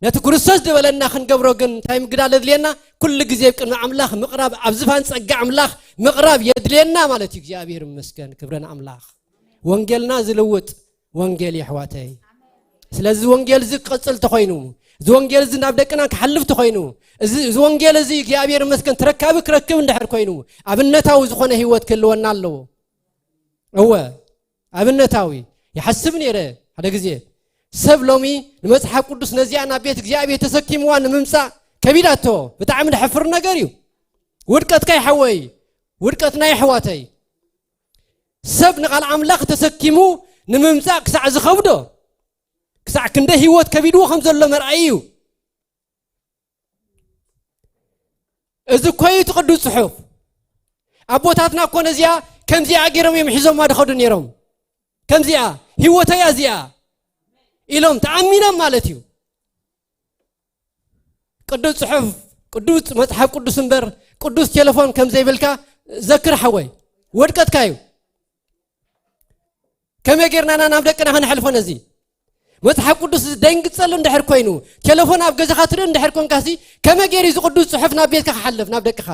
ነቲ ክርስቶስ ዝበለና ክንገብሮ ግን እንታይ ምግዳል የድልየና? ኩሉ ግዜ ኣብ ቅድሚ ኣምላኽ ምቕራብ፣ ኣብ ዝፋን ጸጋ ኣምላኽ ምቕራብ የድልየና ማለት እዩ። እግዚኣብሔር ይመስገን፣ ክብረን ኣምላኽ። ወንጌልና ዝልውጥ ወንጌል እዩ ኣሕዋተይ። ስለዚ እዚ ወንጌል እዚ ክቕጽል ተኾይኑ፣ እዚ ወንጌል እዚ ናብ ደቅና ክሓልፍ ተኾይኑ፣ እዚ፣ እዚ ወንጌል እዚ እግዚኣብሔር ይመስገን ተረካቢ ክረክብ እንድሕር ኮይኑ፣ ኣብነታዊ ዝኾነ ህይወት ክህልወና ኣለዎ። እወ፣ ኣብነታዊ። ይሓስብ ነይረ ሓደ ግዜ፣ ሰብ ሎሚ ንመጽሓፍ ቅዱስ ነዚኣ ናብ ቤት እግዚኣብሔር ተሰኪምዋ ንምምጻእ ከቢዳቶ። ብጣዕሚ ድሕፍር ነገር እዩ። ውድቀትካ ይሓወይ፣ ውድቀትና የሕዋተይ። ሰብ ንቓል ኣምላኽ ተሰኪሙ ንምምጻእ ክሳዕ ዝኸብዶ፣ ክሳዕ ክንደ ህይወት ከቢድዎ ከም ዘሎ መርኣይ እዩ። እዚ እኮ እዩ እቲ ቅዱስ ጽሑፍ። ኣቦታትና እኮ ነዚኣ ከምዚኣ ገይሮም እዮም ሒዞማ ድኸዱ ነይሮም። ከምዚኣ ህይወተያ እዚኣ ኢሎም ተኣሚኖም ማለት እዩ። ቅዱስ ጽሑፍ፣ ቅዱስ መጽሓፍ ቅዱስ እምበር ቅዱስ ቴሌፎን ከም ዘይብልካ ዘክር ሓወይ። ወድቀትካ እዩ። ከመይ ጌርና ኢና ናብ ደቅና ከነሕልፎ ነዚ? መጽሓፍ ቅዱስ ደንግጸሉ እንድሕር ኮይኑ፣ ቴሌፎን ኣብ ገዛኻ ትርኢ እንድሕር ኮንካሲ፣ ከመይ ጌሩ እዚ ቅዱስ ጽሑፍ ናብ ቤትካ ክሓልፍ፣ ናብ ደቅኻ?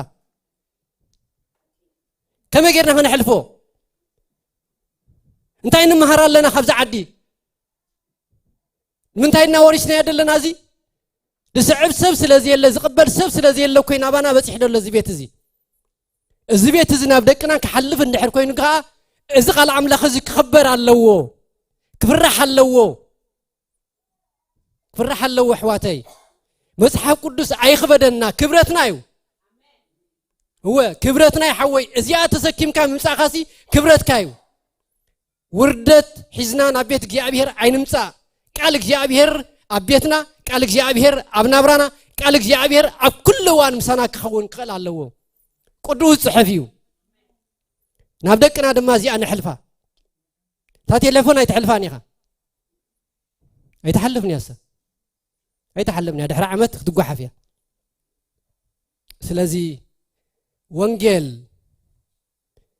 ከመይ ጌርና ከነሕልፎ? እንታይ ንምሃር ኣለና ካብዚ ዓዲ? ንምንታይ እና ወሪስናዮ ዘለና እዚ? ዝስዕብ ሰብ ስለ ዘየለ፣ ዝቕበል ሰብ ስለ ዘየለ እኮ እዩ ናባና በጺሕ ዘሎ እዚ ቤት እዚ። እዚ ቤት እዚ ናብ ደቅና ክሓልፍ እንድሕር ኮይኑ ከዓ፣ እዚ ቃል ኣምላኽ እዚ ክኽበር ኣለዎ፣ ክፍራሕ ኣለዎ፣ ክፍራሕ ኣለዎ ኣሕዋተይ። መጽሓፍ ቅዱስ ኣይኽበደና፣ ክብረትና እዩ። እወ፣ ክብረትና እዩ ሓወይ። እዚኣ ተሰኪምካ ምምጻእካሲ ክብረትካ እዩ። ውርደት ሒዝና ናብ ቤት እግዚኣብሔር ኣይንምጻእ። ቃል እግዚኣብሔር ኣብ ቤትና፣ ቃል እግዚኣብሔር ኣብ ናብራና፣ ቃል እግዚኣብሔር ኣብ ኩሉ እዋን ምሳና ክኸውን ክኽእል ኣለዎ። ቅዱስ ጽሑፍ እዩ። ናብ ደቅና ድማ እዚኣ ነሕልፋ። እታ ቴሌፎን ኣይትሕልፋን ኢኻ። ኣይትሓልፍን እያ እሳ። ኣይትሓልፍን እያ። ድሕሪ ዓመት ክትጓሓፍ እያ። ስለዚ ወንጌል፣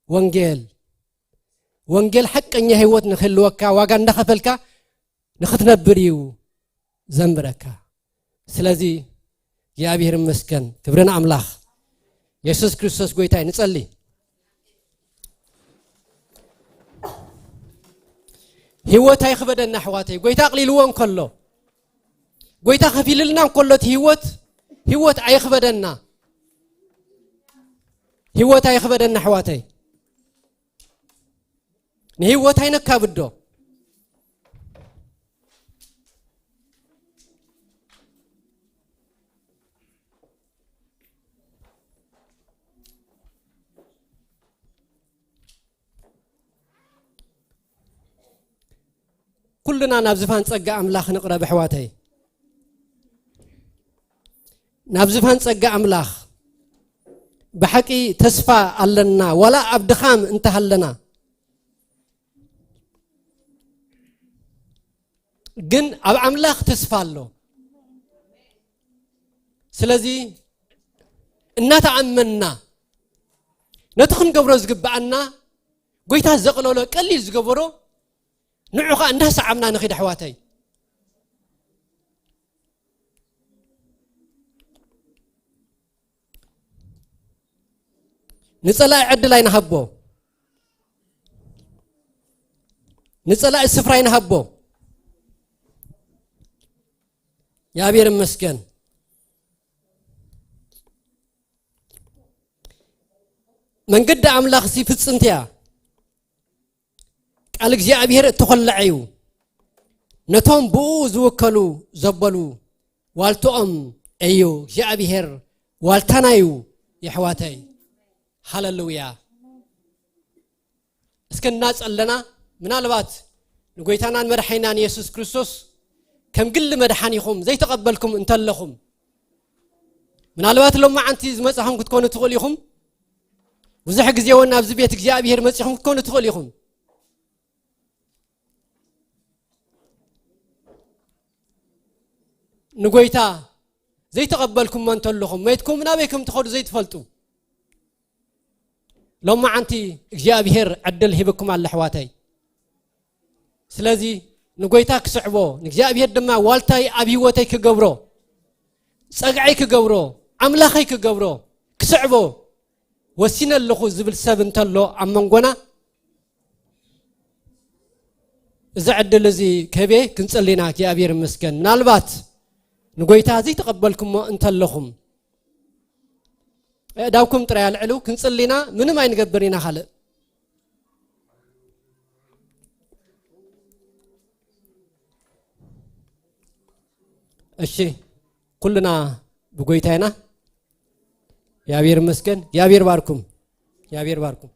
ወንጌል፣ ወንጌል ሓቀኛ ህይወት ንክህልወካ ዋጋ እንዳኸፈልካ ንክትነብር እዩ ዘንብረካ። ስለዚ እግዚኣብሔር ይመስገን፣ ክብሪ ንኣምላኽ። የሱስ ክርስቶስ ጎይታ እዩ። ንጸሊ። ህይወት ኣይኽበደና ኣሕዋተይ፣ ጎይታ ኣቕሊልዎ እንከሎ፣ ጎይታ ከፊልልና እንከሎ እቲ ህይወት፣ ህይወት ኣይኽበደና። ህይወት ኣይኽበደና ኣሕዋተይ። ንህይወት ኣይነካብዶ። ኩልና ናብ ዝፋን ጸጋ ኣምላኽ ንቕረብ ኣሕዋተይ። ናብ ዝፋን ጸጋ ኣምላኽ። ብሓቂ ተስፋ ኣለና፣ ዋላ ኣብ ድኻም እንተሃለና፣ ግን ኣብ ኣምላኽ ተስፋ ኣሎ። ስለዚ እናተኣመንና ነቲ ክንገብሮ ዝግብኣና ጎይታ ዘቕለሎ ቀሊል ዝገበሮ ንዑ ኸኣ እንዳሰዓብና ንኺድ ኣሕዋተይ። ንጸላኢ ዕድል ኣይንሃቦ። ንጸላኢ ስፍራ ኣይንሃቦ። እግዚኣብሔር ይመስገን። መንገዲ ኣምላኽ ሲ ፍጽምቲ እያ። ቃል እግዚኣብሔር እተኾለዐ እዩ። ነቶም ብኡ ዝውከሉ ዘበሉ ዋልትኦም እዩ። እግዚኣብሔር ዋልታና እዩ የሕዋተይ። ሃለሉያ። እስከ እናጸለና ምናልባት ንጎይታናን መድሓኒናን የሱስ ክርስቶስ ከም ግሊ መድሓኒኹም ዘይተቐበልኩም እንተለኹም፣ ምናልባት ሎማዓንቲ ዝመጻኹም ክትኮኑ ትኽእሉ ኢኹም። ብዙሕ ግዜ እውን ኣብዚ ቤት እግዚኣብሔር መጺኹም ክትኮኑ ትኽእሉ ኢኹም። ንጎይታ ዘይተቐበልኩሞ እንተለኹም፣ መይትኩም ናበይ ከም ትኸዱ ዘይትፈልጡ፣ ሎማዓንቲ እግዚኣብሔር ዕድል ሂብኩም ኣሎ ኣሕዋተይ። ስለዚ ንጎይታ ክስዕቦ፣ ንእግዚኣብሔር ድማ ዋልታይ ኣብ ህይወተይ ክገብሮ፣ ጸግዐይ ክገብሮ፣ ኣምላኸይ ክገብሮ፣ ክስዕቦ ወሲነ ኣለኹ ዝብል ሰብ እንተሎ ኣብ መንጎና፣ እዚ ዕድል እዚ ከቤ ክንጽሊና እግዚኣብሔር ይመስገን። ምናልባት ንጎይታ ዘይተቐበልኩሞ እንተለኹም፣ ኣእዳውኩም ጥራይ ኣልዕሉ፣ ክንጽሊና ምንም ኣይንገብር ኢና። ካልእ እሺ፣ ኩልና ብጎይታ ኢና። እግዚኣብሔር ይመስገን። እግዚኣብሔር ባርኩም። እግዚኣብሔር ባርኩም።